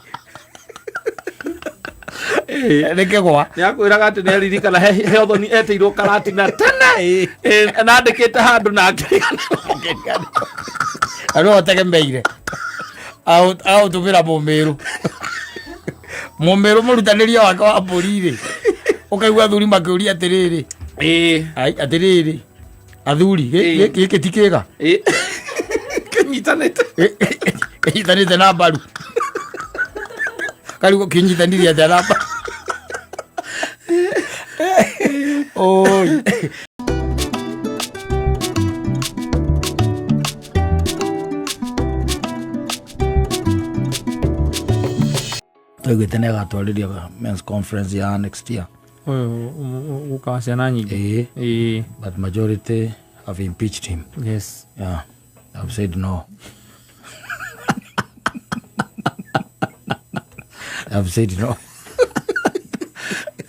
Nĩ kĩgwa. Nĩ akwĩraga atĩ nĩ aririkana he ũthoni etĩirwo karatina tene. Eh, na andĩkĩte handũ na akĩriganĩrwo. Na no ũtegemeire. Aũtũmĩra mũmĩrũ. Mũmĩrũ mũrutanĩria wake wa mbũri rĩ. Ũkaigua athuri makĩũria atĩrĩrĩ. Ĩĩ. Ai, atĩrĩrĩ. Athuri, Ĩĩ. gĩkĩ ti kĩga. Ĩĩ. Kĩnyitanĩte. Kĩnyitanĩte na mbaru. Karigwo kĩnyitanire atĩa na mbaru. Oi. Twaiguĩte nĩ agatwarĩria men's conference ya next year. Ũyũ guka wa ciana nyingĩ. Ĩĩ. Ĩĩ. But majority have impeached him. Yes. Yeah. I've said no. I've said no.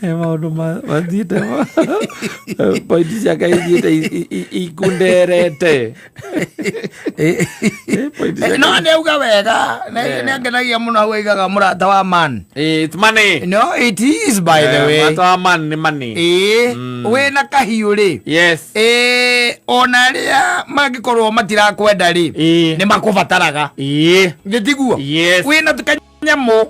Maũndũ mathiĩte pointi ciake ithiĩte ikunderete. Pointi ciake- No nĩ auga wega. Nĩ angenagia mũno hau aigaga mũrata wa man. It's money. No, it is by the way. Mũrata wa man nĩ money. Ĩĩ, wĩna kahiũ rĩ. Yes. Ĩĩ, ona arĩa mangĩkorwo matirakwenda rĩ, Ĩĩ. nĩ makũbataraga. Ĩĩ. Nĩ tiguo? Yes. Wĩna kanyamũ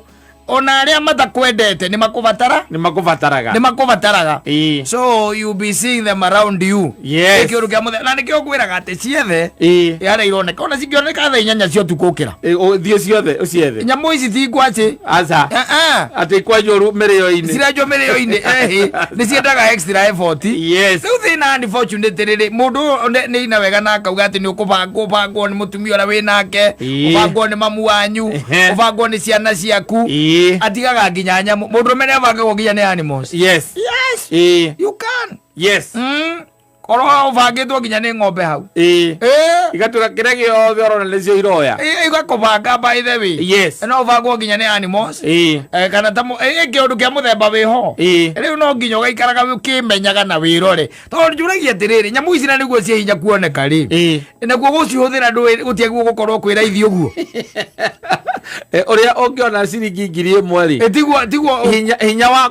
ona arĩa matakwendete nĩ makũbatara, Nĩ makũbataraga. nĩ makũbataraga. Ĩĩ. So you be seeing them around you. Yes. Nĩ kĩũndũ kĩa mũthemba. Na nĩkĩo ngwĩraga atĩ ciethe Ĩĩ. yarĩa ironeka ona cingĩoneka thaa 8 cia ũtukũ ũkĩra. Ĩĩ, ũthiĩ ciothe ũciethe. Nyamũ ici ti ngwacĩ. Aca. Eh, eh. Atĩ kwenjwo mĩrĩo-inĩ. Cirenjwo mĩrĩo-inĩ ehe. Nĩ ciendaga extra effort. Yes. Rĩu thĩna unfortunately rĩ, mũndũ ũyũ nĩ ina wega na akauga atĩ nĩ ũkũbangwo ũbangwo nĩ mũtumia ũrĩa wĩ nake, Ĩĩ. ũbangwo nĩ mamu wanyu, Ehe. ũbangwo nĩ ciana ciaku. Ĩĩ. Atigaga nginya nyamũ. Mũndũrũme nĩ abangagwo nginya nĩ animals. Yes. Yes. Ĩĩ. You can. Yes. Korwo ũbangĩtwo nginya nĩ ng'ombe hau. Ĩĩ. Ĩĩ. Igatwĩka kĩrĩa gĩothe ũrona nĩcio iroya. Ĩĩ, igakũbanga by the way. Yes. No ũbangwo nginya nĩ animals. Ĩĩ. Kana ta kĩũndũ kĩa mũthemba wĩho. Ĩĩ. Rĩu no nginya ũgaikaraga ũkĩmenyaga na wĩrore. Tondũ njũragia atĩrĩrĩ, nyamũ ici na nĩguo ciĩ hinya kuoneka rĩ. Ĩĩ. Naguo gũcihũthĩra ndũĩ gũtiagĩrĩirwo gũkorwo kwĩ raithi ũguo. Ũrĩa ũngĩona ciringi 1,000 rĩ. Tiguo Hinya wa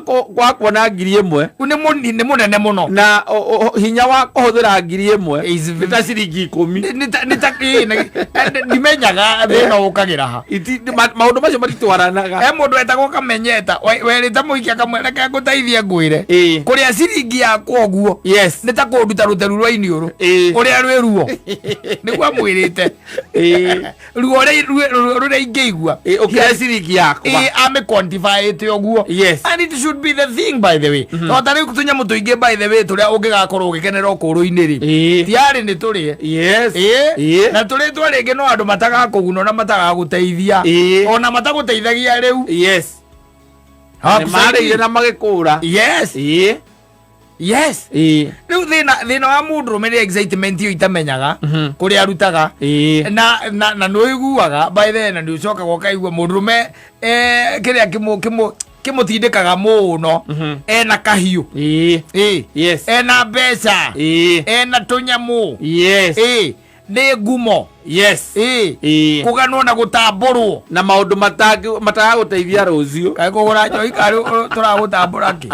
kuona 1,000. Nĩ mũnene mũno. Na hinya wa kũhũthĩra 1,000 Is nĩ ta ciringi 10. Nĩ ta, ĩĩ, ndimenyaga thĩna ũkagĩra ha. Maũndũ macio matitwaranaga. He mũndũ etagwo Kamenyeta, werĩte mũikia kamwe, reke ngũteithie ngwĩre. Ĩĩ. Kũrĩa ciringi yakwa ũguo. Yes. Nĩ ta kũnduta rũteru rwa iniũrũ. Ĩĩ. Ũrĩa rwĩ ruo. Nĩguo amwĩrĩte. Ĩĩ. Ruo rũrĩa ingĩigua. Ĩĩ, ũkĩrĩa ciringi yakwa. Ĩĩ, amĩquantifyĩte ũguo. Yes. And it should be the thing by the way. Tondũ ta rĩu tũnyamũ tũingĩ by the way tũrĩa ũngĩgakorwo ũgĩkenera ũkũrũ-inĩ rĩ. Ĩĩ. Tiarĩ nĩ tũrĩe. Yes. Ĩĩ. Ĩĩ. Na tũrĩtwa rĩngĩ no andũ matagakũguna na matagagũteithia. Ĩĩ. Ona matagũteithagia rĩu. Yes. Hakusaidie. Nĩ marĩire na magĩkũra. Yes. Ĩĩ. Yes. Ĩĩ. Rĩu thĩna wa mũndũrũme nĩ excitement ĩyo itamenyaga kũrĩa arutaga. Ĩĩ. Na nĩ ũiguaga by the way, na nĩ ũcokaga ũkaigua mũndũrũme, kĩrĩa kĩmũtindĩkaga mũno, ena kahiũ. Ĩĩ. Ĩĩ. Yes. Ena mbeca. Ĩĩ. Ena tũnyamũ. Yes. Ĩĩ. Nĩ ngumo. Yes. Ĩĩ. Ĩĩ. Kũganwo na gũtambũrwo. Na maũndũ matagagũteithia rũciũ. Kaĩ kũgũra njohi karĩ tũragũtambũra kĩ?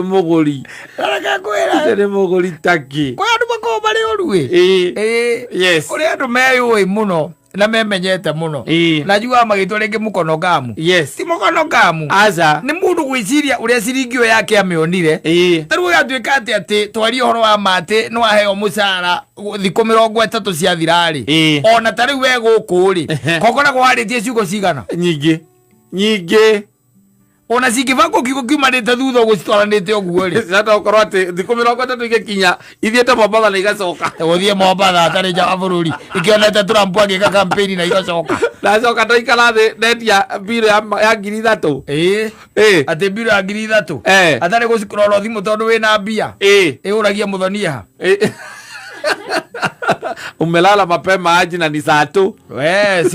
Mũgũri. Reke ngwĩre. Ũcio nĩ mũgũri taki. Kwĩ andũ makoragwo marĩ ũru ĩ. Ĩĩ. Ĩĩ. Yes. Kũrĩ andũ meyũĩ mũno na memenyete mũno. Ĩĩ. Na njugaga magĩtwo rĩngĩ mũkono ngamu. Yes. Ti mũkono ngamu. Aca. Nĩ mũndũ gwĩciria ũrĩa ciringi ĩyo yake amĩonire. Ĩĩ. Ta rĩu Gũtigatuĩka atĩ atĩ twarie ũhoro wa ma atĩ nĩ waheo mũcara thikũ mĩrongo ĩtatũ ciathira-rĩ, Ĩĩ. ona ta rĩu we gũkũ rĩ, Ehe. kokoragwo warĩtie ciugo cigana? Nyingĩ. Nyingĩ. Ona cingĩbangwo kiugo kiumanĩte thutha ũguo citwaranĩte ũguo rĩ. Hata ũkorwo atĩ thikũ mĩrongo ĩtatũ igĩkinya ithiĩte Mombatha na igacoka. Gũthiĩ Mombatha atarĩ nja wa bũrũri ikĩonete Trump agĩka campaign na igacoka. Ndacoka ndaikara thĩ ndendia mbirũ ya 3,000. Ĩĩ. Ĩĩ. Atĩ mbirũ ya 3,000. Eh. Atarĩ gũcirora thimũ tondũ wĩna mbia. Ĩĩ. Ĩũragia mũthoni ha. Ĩĩ. Umelala mapema aje na ni saa tu. We,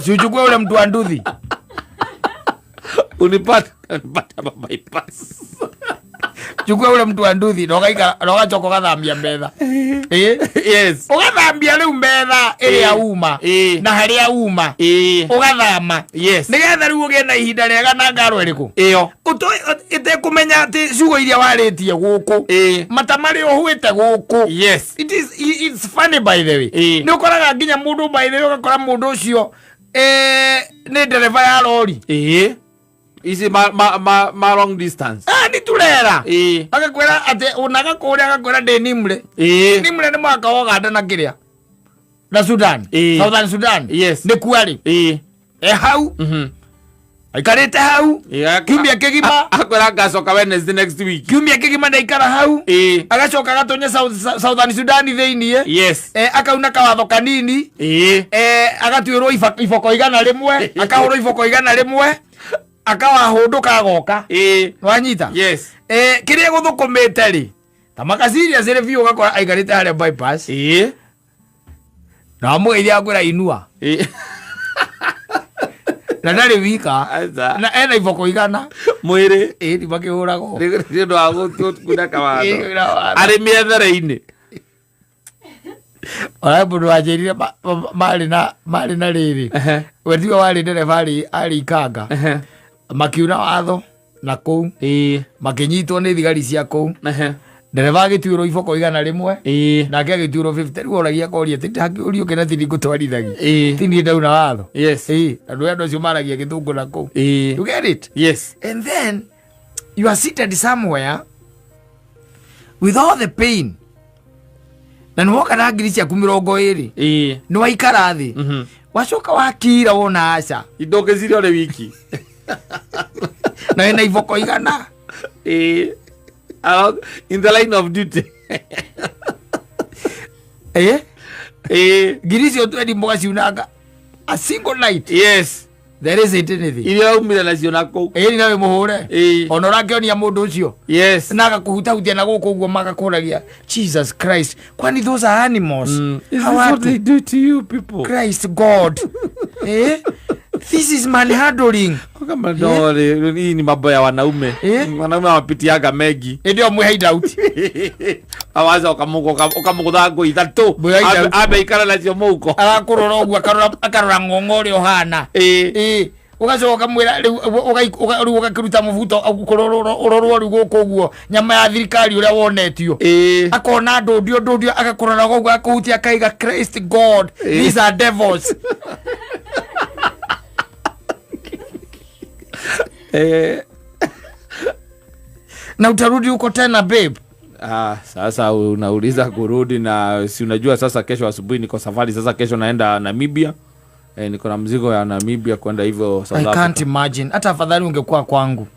si uchukue ule mtu wa nduthi. Unipata bypass. Chukua ule mtu wa nduthi na ũgaikara na ũgacoka ũgathambia metha. Ĩĩ. Yes. Ũgathambia rĩu metha ĩrĩa Ĩĩ. uma Ĩĩ. na harĩa uma Ĩĩ. ũgathama. Yes. Nĩgetha rĩu ũgĩe na ihinda rĩega na ngaro ĩrĩkũ? Ĩyo. Ĩtekũmenya atĩ ciugo iria warĩtie gũkũ. Ĩĩ. Mata marĩa ũhwĩte gũkũ. Yes. It's funny by the way. Ĩĩ. Nĩ ũkoraga nginya mũndũ by the way ũgakora mũndũ ũcio nĩ ndereba ya rori. Ĩĩ. Ici ma long distance. Ah, nĩ turera. Ĩĩ. Agakwĩra atĩ ona agakũria agakwĩra ndĩ Nimre. Ĩĩ. Nimre nĩ mwaka wa Uganda na kĩrĩa na Sudan. Ĩĩ. Southern Sudan. Yes. Nĩ kuo arĩ. Ĩĩ. E hau. Mhm. Aikarĩte hau. Ĩĩ. Kiumia kĩgima. Akwĩra ngacoka Wednesday next week. Kiumia kĩgima ndaikara hau. Ĩĩ. Agacoka agatonya Southern Sudan thĩiniĩ. Yes. Akauna kawatho kanini. Ĩĩ. Agatuĩrwo iboko 100, akahũrwo iboko 100, akawahũndũka agoka. Ĩĩ. Wanyita? Yes. Kĩrĩa gũthũkũmĩte rĩ, ta makasirias rĩ biũ ũgakora aikarĩte harĩa bypass. Ĩĩ. Na wamũgeithia akwĩra inua. Ĩĩ. Na ndarĩ wika. Aca. Na ena iboko 100. Mwĩrĩ. Ĩĩ, nĩ makĩhũragwo. Nĩ ũndũ wa gũkunda kawatho. Ĩĩ, kwĩna watho. Arĩ mĩethere-inĩ. Ona mũndũ wanjĩrire marĩ na rĩrĩ. Ehe. We tiwe warĩ ndereba arĩ Ikanga. Ehe. Makiuna watho na kũu. Ĩĩ. Makĩnyitwo nĩ thigari cia kũu. Ehe. Ndereba agĩtuĩrwo iboko 100. Ĩĩ. Nake agĩtuĩrwo 50. Rĩu oragia akoria atĩ ndakĩũrio kĩna ti ngũtwarithagia. Ĩĩ. Ti niĩ ndauna watho. Yes. Ĩĩ. Andũ acio maragia gĩthũngũ na kũu. Ĩĩ. You get it? Yes. And then you are seated somewhere with all the pain. Na nĩ woka na ngiri ciaku 20. Ĩĩ. Nĩ waikara thĩ. Mhm. Wacoka wakira wona aca. Indũngĩciria ũrĩ wiki. Na wĩna iboko 100. Ĩĩ. In the line of duty. Ĩĩ. Ĩĩ. Ngiri icio twendi mũgaciunanga a single night. Yes. There isn't anything. Iria waumire nacio na kũu. Ĩĩ, nawe mũhũre. Ĩĩ. Ona ũrakĩonia mũndũ ũcio. Yes. Na agakũhutahutia na gũkũ ũguo magakũragia. Jesus Christ. Kwani those are animals? Is How this are what they do to you people? Christ God. This is manhandling. Kama ndo hii ni mambo ya wanaume. Eh? Wanaume wapitiaga mengi. Ĩndĩ ĩyo mwĩ hideout. Awaza ũkamũgũtha ngũ ithatũ. Mwĩ hideout. Ambe ikara nacio mũhuko. Agakũrora ũguo akarora ng'ong'o ũrĩa ũhana. Ĩĩ. Ĩĩ. Ũgacoka ũkamwĩra rĩu rĩu ũgakĩruta mũbuto ũrorwo rĩu gũkũ ũguo nyama ya thirikari ũrĩa wonetio. Ĩĩ. Akona ndũndio agakũrora ũguo akũhutia akaiga Christ God, Ĩĩ. these are devils. Na utarudi huko tena babe. Sasa unauliza kurudi na si unajua sasa kesho asubuhi niko safari, sasa kesho naenda Namibia. Niko na mzigo ya Namibia kwenda hivyo South I Africa. can't imagine. Hata afadhali ungekuwa kwangu.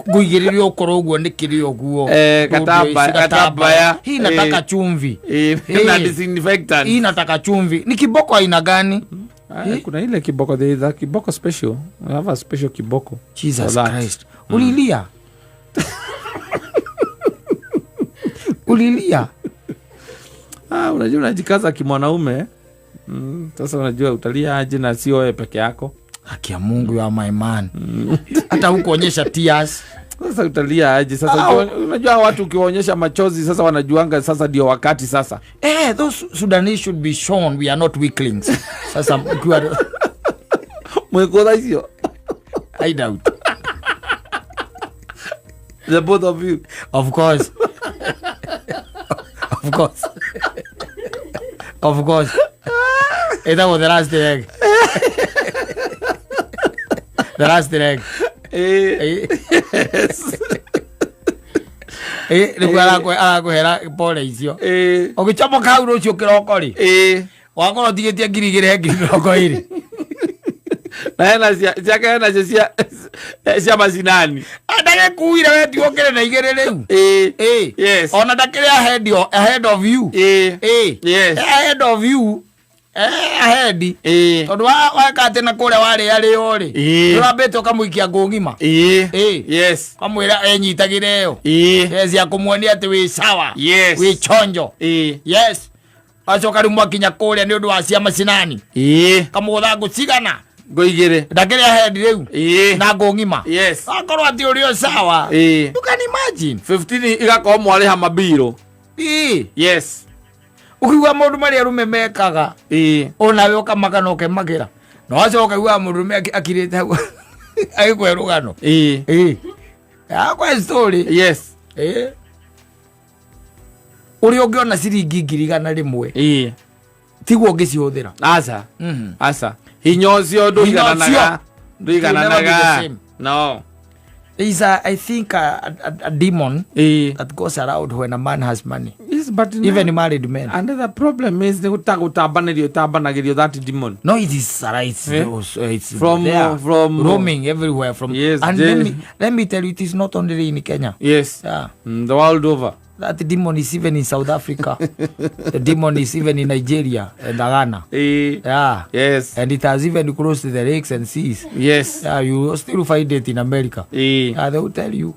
Ngũigĩrĩrio ũkorwo ũguo nĩ kĩrĩ ũguo. Katamba. Hii nataka chumvi. Na disinfectant. Hii nataka chumvi. Ni kiboko aina gani? Kuna ile kiboko, there is a kiboko special. I have a special kiboko. Jesus Christ. Ulilia. Ulilia. Unajua unajikaza kimwanaume. Sasa unajua utalia aje na sio wewe peke yako. Haki ya Mungu ya my man. Hata hukuonyesha tears. Sasa utalia aje sasa? Unajua watu ukiwaonyesha machozi sasa wanajuanga sasa ndio wakati sasa. Those Sudanese should be shown we are not weaklings. Sasa ukiwa mwekotha icio. I doubt. The both of you. Of course. Of course. Of course. Ĩtagwo the last egg. The last egg. Yes. Rĩu arakũhera pole icio. Ũgĩcomoka hau rũciũ kĩroko rĩ, wakorwo ũtigĩtie 2,000 he 20,000. Na hena ciake, hena cio cia macinani. Ndagĩkuire we tiũkĩrĩ na igĩrĩ rĩu. Yes. Ona ndakĩrĩ ahead of you. Yes. Ahead of you. Ahead. Tondũ weka atĩ na kũrĩa warĩa rĩo rĩ, nĩũrambĩte ũkamũikia ngũ ng'ima. Yes. Ũkamwĩra enyitagĩre ĩyo. Yes, ya kũmuonia atĩ wĩ sawa. Yes. Wĩ chonjo. Yes. Acoka rĩu mwakinya kũrĩa nĩ ũndũ wa cia macinani. Kamũgũtha ngũ cigana. Ngũ igĩrĩ. Ndakĩrĩ ahead rĩu. Na ngũ ng'ima. Yes. Akorwo atĩ ũrĩ o sawa. You can imagine. 15 igakorwo mwarĩha mabiro. Yes. Ũkiuga maũndũ marĩa arũme mekaga. Onawe ũkamaka na ũkemakĩra. Na wacoka ũkaiguaga mũndũrũme akirĩte hau agĩkũhe rũgano. Akũhe story. Yes. Ũrĩa ũngĩona ciringi 100,000 tiguo ũngĩcihũthĩra. Aca. Aca. Hinya ũcio ndũigananaga. Ndũigananaga. No. There is a, I think a demon that goes around when a man has money. Yes, but even married men. Another problem is nĩ gũtambanĩrio ĩtambanagĩrio that demon. No, it is right. It's From, there, from, roaming everywhere from. Yes, and let me tell you, it is not only in Kenya. Yes. Yeah. The world over. That demon is even in South Africa. The demon is even in Nigeria and Ghana. Yeah. Yes. And it has even crossed the lakes and seas. Yes. Yeah, you will still find it in America. Yeah, they will tell you.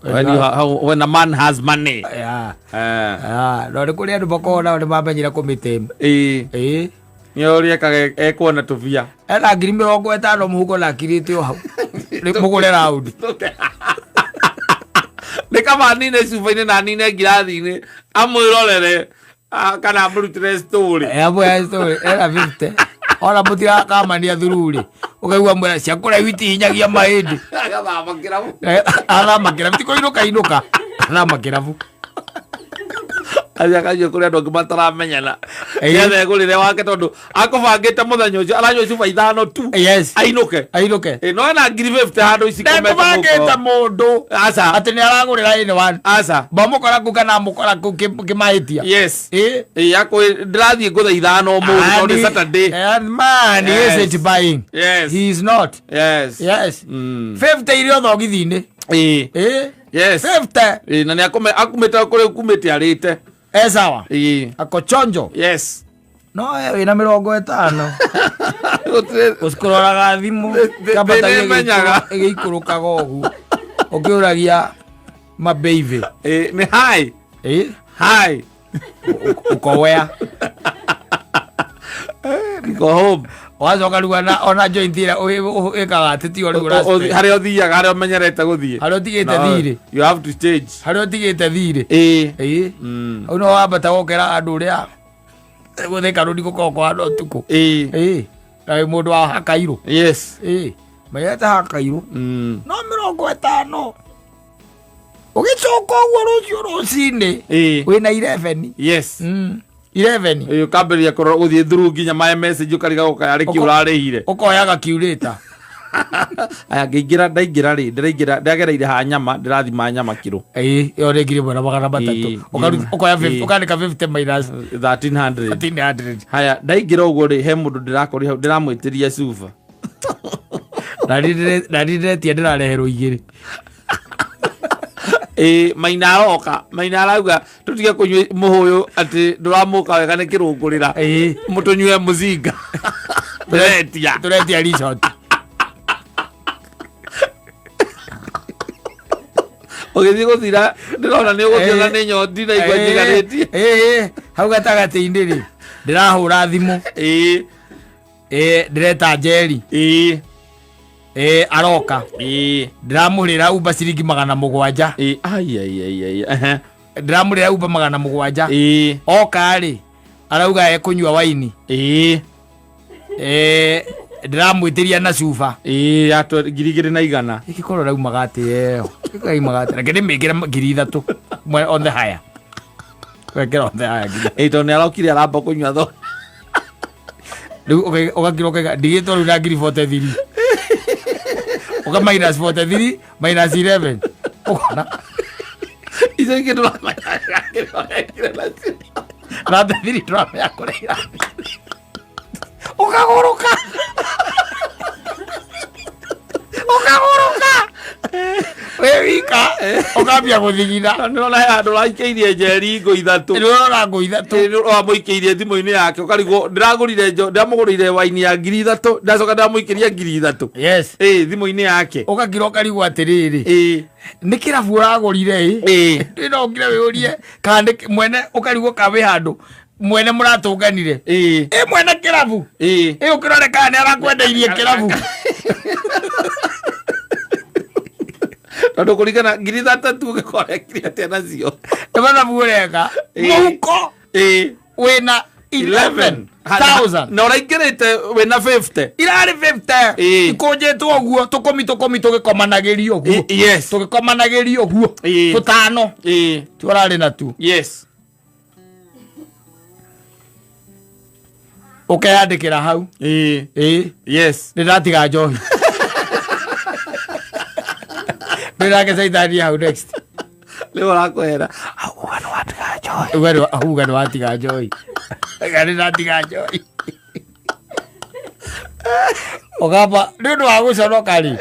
When a man has money. Yeah. Yeah. No, nĩ kũrĩ andũ makoragwo nao nĩ mamenyire kũmĩtame. Nĩ ũrĩa ekaga ekuona tũbia. Ena 50,000 mũhuko na akirĩte o hau. Mũgũre raundi. Nĩ kaba nine cuba-inĩ na nine ngirathi-inĩ amwĩrorere kana amũrutĩre story. Amwe story ena 50. Ona mũtirakamania thururi. Ũkaigua mwĩra cia kũraihu itihinyagia mahĩndĩ. Agathama kĩrabu. Athama kĩrabu ti kũinũka inũka. Athama kĩrabu. Acio akanyua kũrĩ andũ angĩ mataramenyana. Nĩgetha egũrĩre wake tondũ akũbangĩte mũthenya ũcio aranyua cuba ithano tu. Yes. Ainũke. Ainũke. No ena 50,000 handũ ici komete Ndekũbangĩte mũndũ. Aca. Atĩ nĩ aragũrĩra anyone. Aca. Mamũkora kũu kana amũkora kũu kĩmahĩtia. Yes. Ndĩrathiĩ ngũtha ithano ũmũthĩ tondũ nĩ Saturday. And man, he Yes. isn't buying. Yes. He is not. Yes. Yes. 50 irio thogithi-inĩ. Yes. 50. Na nĩ akumĩte kũrĩa kumĩte arĩte. Sawa. Ako chonjo. Yes. No, wĩna 50. Ũkĩroraga thimũ, kambata nĩmenyaga. ĩgĩikũrũkaga ũguo. Ũkĩũragia mabeive. Nĩ hi. Hi. Ũkowea. Go home. Wacoka rĩu ona joint ĩrĩa ĩkaga atĩ tiyo rĩu ũra spend. Harĩa ũthiaga, harĩa ũmenyerete gũthiĩ. Harĩa ũtigĩte No, thirĩ. you have to change. Harĩa ũtigĩte thirĩ. Hau no wambata wokera andũ ũrĩa gũthĩka rũni gũkoragwo kũhana ũtukũ. Na wĩ mũndũ wa hakairũ. Yes. Menyete hakairũ. No 50. Ũgĩcoka ũguo rũciũ rũcinĩ. Wĩna 11. Yes. 11. Ũkambĩrĩria kũrora gũthiĩ through nginya my message ũkarigagwo kana arĩ kĩ ũrarĩhire. Ũkoyaga kiurĩta. Aya, ngĩingĩra, ndaingĩra rĩ, ndĩraingĩra, ndagereire ha nyama, ndĩrathima nyama kiro. Ĩyo nĩ 1,300. Ũkoya 50, ũkandĩka 50 minus 1300. 1300. Haya, ndaingĩra ũguo rĩ, he mũndũ ndĩrakorire hau, ndĩramwĩtĩria cuba. Na niĩ ndĩretia ndĩrareherwo igĩrĩ. Maina aroka, maina arauga tũtige kũnyua mũhũyũ atĩ ndũramũka wega nĩ kĩrũngũrĩra. Mũtũnyue mũcinga. Tũretia. Tũretia resort. Ũgĩthiĩ gũthira, ndĩrona nĩ ũgũthiĩ na nĩ nyoti na igua njiganĩtie. Hau gatagatĩ-inĩ rĩ, ndĩrahũra thimũ. Ndĩreta Njeri. Aroka. Ndĩramũrĩra Uber ciringi 700. Ai, ai, ai, ai, ehe. Ndĩramũrĩra Uber 700. Oka rĩ, arauga ekũnyua waini. Ndĩramwĩtĩria na cuba. Ya 2,100. Ĩgĩkorwo raumaga atĩ ĩyo. Ĩraumaga atĩ. Reke ndĩmĩkĩre 3,000. Mwe on the higher. Wekĩra on the higher ngiri. Tondũ nĩ arokire aramba kũnyua thonda. Rĩu ũgakira ũkaiga, ndigĩtwo rĩu na 43,000. Ũka minus 43, minus 11. Ũkona. Icio ingĩ ndũramenya kĩrĩa ũrekire nacio. Ratathiri ndũramenya kũrĩa irathire. Ũkagũrũka, ũkagũrũka wĩ wika, ũkambia gũthigina. Nĩrona he handũ ũraikĩirie njeri ngũ ithatũ. Nĩũrona ngũ ithatũ. Ĩ, wamũikĩirie thimũ-inĩ yake, ũkarigwo ndĩragũrire njo, ndĩramũgũrĩire waini ya 3000, ndacoka ndĩramũikĩria 3000. Yes. Ĩ, thimũ-inĩ yake. Ũgakira ũkarigwo atĩrĩrĩ, Ĩ. Nĩ kĩrabu ũragũrire ĩ? Ĩ. Ĩno ũkire wĩũrie kana nĩ mwene, ũkarigwo kana wĩ handũ mwene mũratũnganire. Ĩ. Ĩ mwene kĩrabu. Ĩ. Ĩ ũkĩrore kana nĩ arakwendeirie kĩrabu. Tondũ kũringana 3000 ũngĩkorwo ekire atĩa nacio? Nĩ mathabu ũreka. Ĩ. Mũhuko Ĩ. wĩna 11,000. Na ũraingĩrĩte wĩna 50. Irarĩ 50. Ĩ. Ikũnjĩtwo ũguo tũkũmi tũkũmi tũgĩkomanagĩrio ũguo. Ĩ, yes. Tũgĩkomanagĩrio ũguo. Ĩ. Tũtano. Ĩ. Tũrarĩ natuo. Yes. Ũkeyandĩkĩra hau. Ĩ. Ĩ. Yes. Nĩ ndatiga njohi. Ndĩrake caitani hau next. Rĩu ũrakwĩra auga nĩ watiga njohi. Uga nĩ auga nĩ watiga njohi. Uga nĩ ndatiga njohi. Ũkamba nĩ ũndũ wa gũconoka rĩ.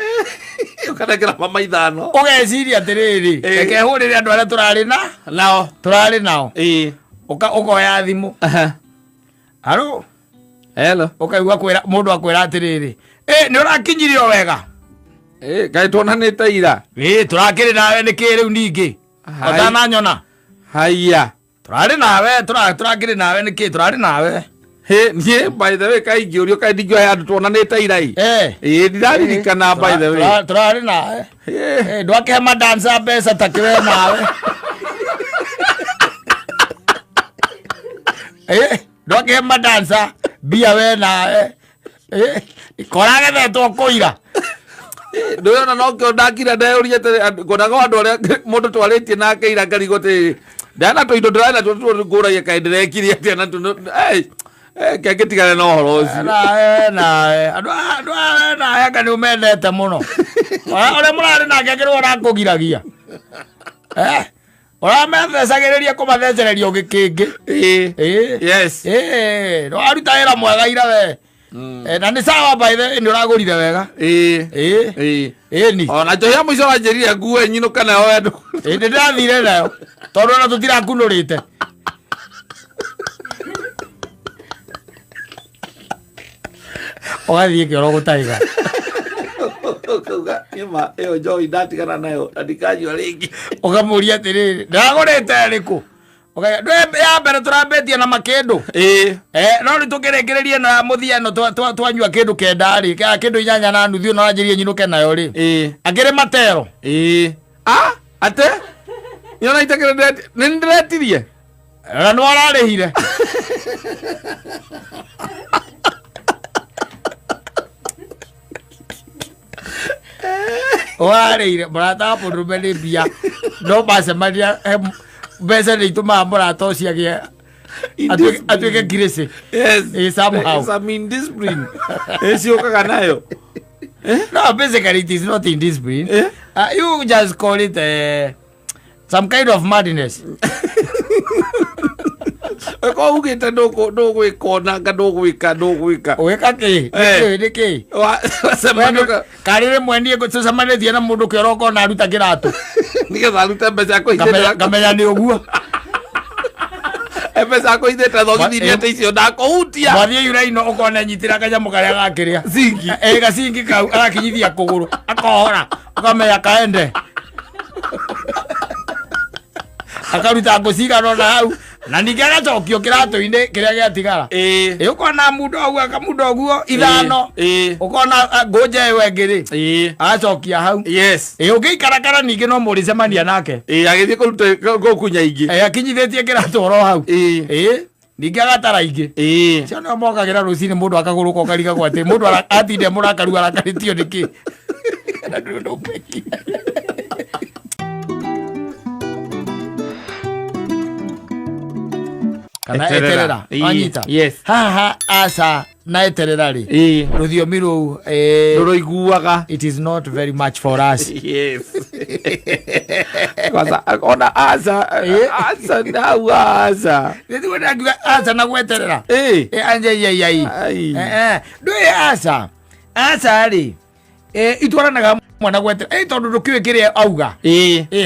Ũkanengera mama ithano. Ũgeciria atĩrĩrĩ, Ĩ. reke hũrĩre andũ arĩa tũrarĩ na nao. Tũrarĩ nao. Ĩ. Ũkoya thimũ. Aro. Hello. Ũkaigua kwĩra mũndũ akwĩra atĩrĩrĩ, ĩ nĩ ũrakinyirie o wega. Ĩ, kaĩ tuonanĩte ira. Ĩ tũrakĩrĩ nawe nĩkĩ rĩu ningĩ? Hai. Ũtananyona. Haiya. Tũrarĩ nawe, tũrakĩrĩ nawe nĩkĩ? Tũrarĩ nawe. Hĩ, niĩ by the way kaĩ ingĩũrio kaĩ ndingĩoya andũ tuonanĩte ira ĩ. Eh. Ĩ, ndiraririkana by the way. Tũrarĩ nawe. Ĩ. Eh, ndwakĩhe madansa mbeca ta kĩwe nawe. Eh, ndwakĩhe madansa mbia we nawe. Eh, koragethetwo kũira. Ndũyona nokĩo ndakira ndeyũria atĩrĩ, ngwonaga andũ arĩa mũndũ twarĩtie nake ira ngarigwo atĩrĩrĩ, ndana tũindo ndĩrarĩ natuo tuo ngũragia kaĩ ndĩrekire atĩa natuo, ke ngĩtigane na ũhoro ũcio. Nawe, nawe. Andũ aya we nawe anga nĩ ũmendete mũno. Ũrĩa mũrarĩ nake akĩrwo ũrakũgiragia. Eh, ũramethecagĩrĩria kũmathecereria ũgĩkĩngĩ. Ĩ. Ĩ. Yes. Ĩ, nĩwaruta wĩra mwega ira we. Eh, na nĩ sawa by the way, nĩ ũragũrire wega. Ĩ. Ĩ. Ĩ. Ĩ ni. Ona njohi ya mũico ũranjĩrire ngue nyinũka nayo we ndũ. Ĩ, nĩ ndĩrathire nayo tondũ ona tũtirakunũrĩte. Ũgathiĩ kĩoro gũtaiga. Ũkauga nĩma ĩyo njohi ndatigana nayo na ndikanyua rĩngĩ. Ũkamũria atĩrĩrĩ, ndĩragũrĩte ĩrĩkũ? Ũkauga, "Ndwe ya mbere tũrambĩtie na makĩndũ." Ĩ. Eh, no rĩu tũkĩrĩkĩrĩria ĩno ya mũthia ĩno twanyua kĩndũ kenda rĩ, kĩndũ inyanya na nuthu ĩno wanjĩrie nyinũke nayo rĩ. Ĩ. Akĩrĩ matero. Ĩ. Ah, ate? Nĩona itakĩrĩ nĩ ndĩretirie? Na nĩ wararĩhire. Warĩire mũrata wa mũndũrũme nĩ mbia no macemania he mbeca nĩ itũmaga mũrata ũcio agĩe atuĩke ngirĩcĩ. Yes. Eh, somehow. Some indiscipline. Eh, ciũkaga nayo. No, basically it is not indiscipline. Eh? You just call it some kind of madness. Ko ugĩte ndũgwĩka onanga ndũgwĩka ndũgwĩka. Ũgĩka kĩ? Eh. Nĩkĩ? Nĩkĩ? Wacemania Karĩ rĩmwe niĩ tũcemanĩtie na mũndũ kĩoro ũkona aruta kĩratũ. nĩgetha arute mbeca kũhithĩte. Ngamenya nĩ ũguo. Mbeca kũhithĩte thogithi atĩ icio ndakũhutia. Mwathiĩ yuraino ũkona nyitĩra kanyamũ karĩa gakĩrĩa. Zingi. Eh, gacingi kau arakinyithia kũgũrũ akohora ũkamenya kaende. Akaruta ngũ cigana ũna hau na ningĩ agacokio kĩratũ-inĩ kĩrĩa gĩatigara. Ĩ. Ĩ ũkona mundo ũguo akamundo ũguo ithano. Ĩ. Ũkona ngũnja ĩyo ĩngĩ rĩ. Ĩ. Agacokia hau. Yes. Ĩ ũngĩikarakara ningĩ no mũrĩcemania nake. Ĩ agĩthiĩ kũruta gũkunya ingĩ. Ĩ akinyithĩtie kĩratũ oro hau. Ĩ. Ĩ ningĩ agatara ingĩ. Ĩ. Cio nĩo mokagĩra rũcinĩ mũndũ akagũrũka ũkarigagwo atĩ mũndũ atinde mũrakaru arakarĩtio nĩkĩ. Na ndũrĩ ũndũ ũmwĩkire. Kana Eterera. eterera. Ĩ. Wanyita. Yes. Haha aca Na eterera rĩ, rũthiomi rũu Ndũrũiguaga. It is not very much for us. Yes, kwanza ona aca, aca hau aca. Nĩtiguo ndakiuga aca na gweterera. Anjaiaiai. Ai. Ndũĩ aca, aca rĩ, itwaranaga mwana gweterera, tondũ ndũkĩũĩ kĩrĩa auga.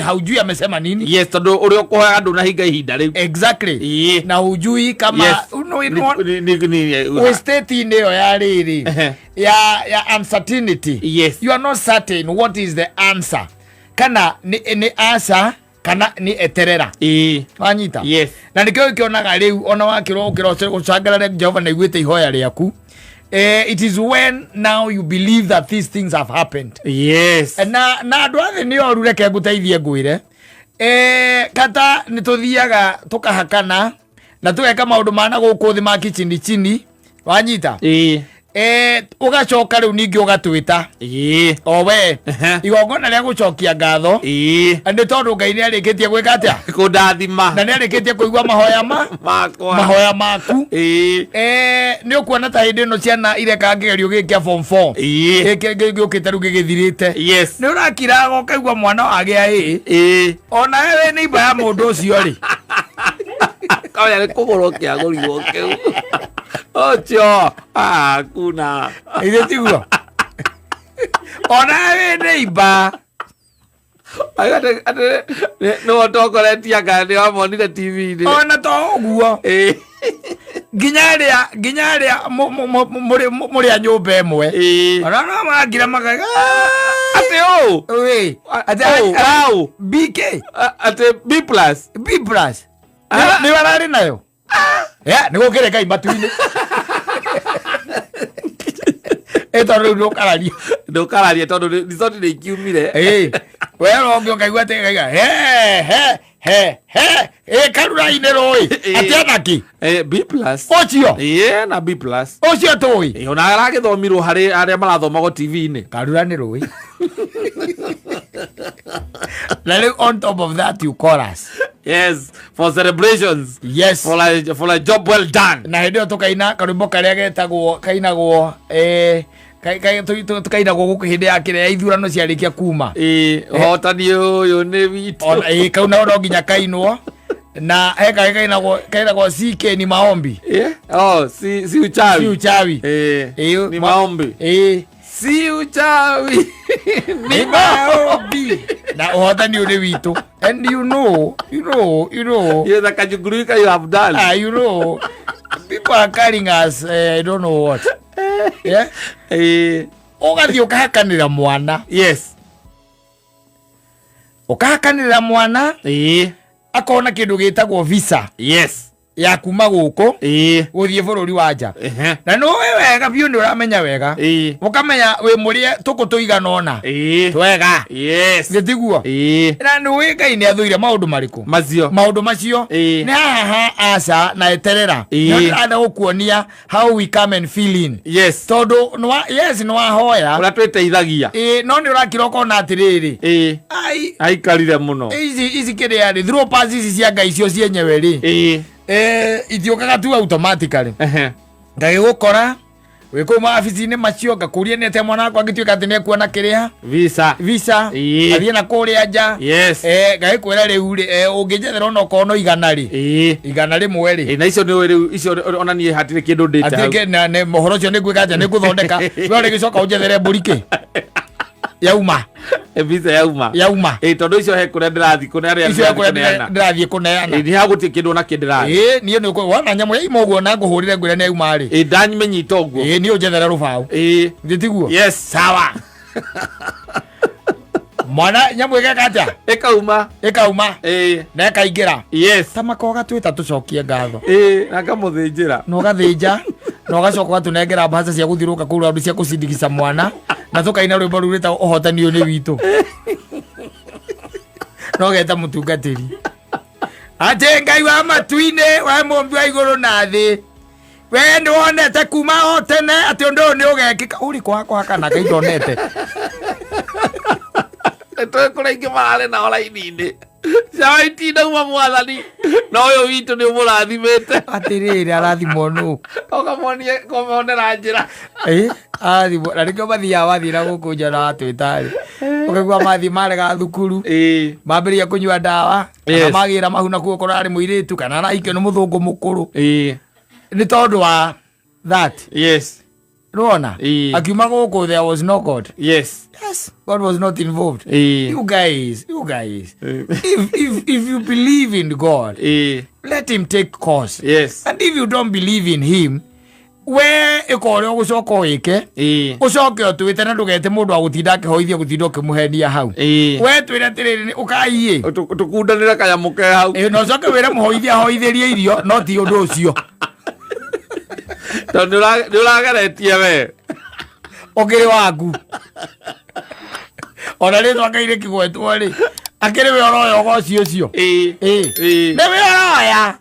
Haujui amesema nini. Yes, tondũ ũrĩa ũkũhoya ndũnahinga ihinda rĩu. Exactly. Na hujui kama wĩ state-inĩ ĩyo ya rĩrĩ ya uncertainty. You are not certain what is the answer, kana nĩ aca kana nĩ eterera. Wanyita? Yes. Na nĩkĩo gĩkĩonaga rĩu ona wakĩrwo ũkĩra ũcangarare Jehova na iguĩte ihoya rĩaku. It is when now you believe that these things have happened. Na andũ a thĩ nĩ oru, reke ngũteithie ngwĩre, kata nĩ tũthiaga tũkahakana na tũgeka maũndũ mana gũkũ thĩ ma kichini chini, wanyita? Ũgacoka rĩu ningĩ ũgatwĩta o we igongona rĩa gũcokia ngatho, nĩ tondũ Ngai nĩ arĩkĩtie gwĩka atĩa? Kũndathima. Na nĩ arĩkĩtie kũigua mahoya ma makwa. Mahoya maku. Nĩ ũkuona ta hĩndĩ ĩno ciana ireka kĩgerio gĩkĩ kĩa form 4, gĩkĩ gĩũkĩte rĩu gĩgĩthirĩte, nĩ ũrakiraga ũkaigua mwana wagĩa ĩ, ona we wĩ neighbor ya mũndũ ũcio rĩ. Kaya nĩ kũgũrwo kĩagũrirwo kĩu ũcio hakuna. Ithe tiguo ona we wĩ neighbor. Nĩwe ũtongoretie anga nĩ wamonire TV-inĩ. Ona to ũguo, nginya arĩa mũrĩ a nyũmba ĩmwe, ona no mangira makaiga Atĩ ũũ. Ĩ, atĩ Ũũ, wow. BK. Atĩ B plus. B plus nĩ ararĩ nayo. Ya, nĩ gũkĩrĩ Ngai matu-inĩ. Ĩ, tondũ rĩu ndũkararia. Ndũkararia tondũ result nĩ ikiumire. Ĩ, we ronge ũkaigua atĩ ngaiga he he he he ĩ karura-inĩ rũĩ atĩ anaki. B plus. Ũcio. Ĩĩ, na B plus. Ũcio tũĩ. Ona aragĩthomirwo harĩ arĩa marathomagwo TV-inĩ. Karura nĩ rũĩ, na rĩu on top of that you call us. Yes, for celebrations. For a job well done. Na hĩndĩ ĩyo tũkaina karwĩmbo karĩa getagwo kainagwo, tũkainagwo gũkũ hĩndĩ ya kĩrĩa ya ithurano ciarĩkia kuma. Ĩĩ, ũhotani ũyũ nĩ witũ. Ona kau nao no nginya kainwo, na he kangĩ kainagwo CK ni maombi. Oh, si uchawi. Si uchawi. Ni maombi. Si uchawi, ni maombi na ũhotani ũyũ nĩ witũ, and you know Yes, akajugurika you have done. Ah, people are carrying us, I don't know what, yeah. Ũgathiĩ ũkahakanĩra mwana. Ũkahakanĩra mwana, akona kĩndũ gĩtagwo visa ya kuma gũkũ gũthiĩ bũrũri wa nja. Na nĩ ũĩ wega biũ, nĩ ũramenya wega, ũkamenya wĩ mũrĩe tũkũ tũigana ũna twega. Nĩ tiguo? Na nĩ ũĩ Ngai nĩ athũire maũndũ marĩkũ? Macio. Maũndũ macio. Nĩ haha ha aca na eterera. Nĩ ndĩrenda gũkuonia how we come and fill in. Tondũ yes, nĩ wahoya. Ũrĩa twĩteithagia. Ĩĩ, no nĩ ũrakira ũkona atĩrĩrĩ, ai, aikarire mũno. Ici kĩrĩa rĩ, through pass ici cia Ngai cio cienyewe rĩ, itiũkaga tu automatically. Ngagĩgũkora wĩ kũu mawabici-inĩ macio, ngakũria nĩ atĩa mwana wakwa angĩtuĩka atĩ nĩ ekuona kĩrĩa visa. Visa, athiĩ na kũrĩa nja. Ngagĩkwĩra rĩu rĩ, ũngĩnjethera ona okorwo no 100 rĩ, 100 rĩ. Ĩĩ, na icio nĩ ũĩ rĩu icio ona niĩ hatirĩ kĩndũ ndĩte hau. Atĩ na nĩ mohoro ũcio nĩ ngwĩka atĩa, nĩ ngũthondeka we ũrĩgĩcoka ũnjethere mbũri kĩ yauma. Visa yauma. Yauma. Ĩĩ, tondũ icio he kũrĩa ndĩrathiĩ kũrĩa arĩa icio ndĩrathiĩ kũrĩa kũneana. Ndĩrathiĩ kũneana. Ĩĩ, nĩ hagũtirĩ kĩndũ ona kĩ ndĩrathiĩ. Ĩĩ, niĩ nĩ wona nyamũ yaima ũguo na ngũhũrĩre ngwĩre nĩ yauma rĩ. Ĩĩ, ndamĩnyita ũguo. Ĩĩ, niĩ ũnjethere rũbaũ. Githĩ tiguo? Yes. Sawa, mwana nyamũ ĩgeka atĩa? Ĩkauma. Ĩkauma. Na ĩkaingĩra. Ta makoga twĩta tũcokie ngatho. Ĩĩ, na ngamũthĩnjĩra. Na ũgathĩnja na ũgacoka ũgatũnengera mbaca cia gũthiũrũrũka kũu raũndi cia kũcindikica mwana, na tũkaina rwĩmbo rũu rwĩtagwo ũhotani ũyũ nĩ witũ, na ũgeta mũtungatĩri atĩ Ngai wa matu-inĩ, we mũmbi wa igũrũ na thĩ, we nĩ wonete kuma o tene atĩ ũndũ ũyũ nĩ ũgekĩka. Ũrĩkũ wakwa kana Ngai ndonete? Nĩ kũrĩ aingĩ mararĩ nao raini-inĩ. Ciao itinauma mwathani, no ũyũ witũ nĩ ũmũrathimĩte. Atĩrĩrĩ, arathimwo nũ? Ũkamonie kũmonera njĩra. Ĩ, arathimwo na nĩkĩo mathiaga wathiĩ na gũkũ nja na watwĩta rĩ, ũkaigua mathiĩ marega thukuru, mambĩrĩria kũnyua ndawa kana magĩra mahu nakuo, okorwo arĩ mũirĩtu kana arahikio nĩ mũthũngũ mũkũrũ, nĩ tondũ wa that. Nĩwona? Akiuma gũkũ there was no God. Yes, God was not involved. You guys, you guys, if you believe in God, let him take course. And if you don't believe in him, we ĩka ũrĩa ũgũcoka wĩke, ũcoke ũtwĩte na ndũgete mũndũ wa gũtinda akĩhoithia, gũtinda ũkĩmũhenia hau. We twĩre atĩrĩrĩ, ũkaiĩ. Tũkundanĩre kanyamũ ke hau. Ĩ, na ũcoke wĩre mũhoithia ahoithĩrie irio, no ti ũndũ ũcio. Tondũ nĩ ũrageretie we. Ũkĩrĩ waku ona rĩtwa Ngai rĩkĩgwetwo rĩ, akĩrĩ we ũroya ũgoci ũcio. Nĩ we ũroya.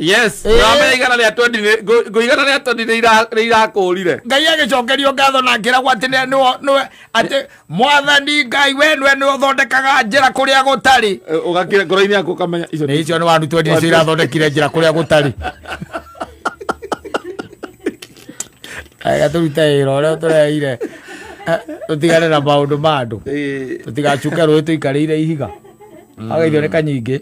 Ũramenya 120 ngũ 120 nĩ irakũrire. Ngai agĩcokerio ngatho na akĩragwo atĩ nĩwe atĩ mwathani Ngai we nĩwe nĩwe ũthondekaga njĩra kũrĩa gũtarĩ. Ũgakira ngoro-inĩ yaku ũkamenya icio nĩ icio nĩ 120 nĩcio irathondekire njĩra kũrĩa gũtarĩ. Ega tũrute wĩra ũrĩa tũreire, tũtigane na maũndũ ma andũ, tũtigacuke rũĩ tũikarĩire ihiga. Ageithio nĩ kanyingĩ.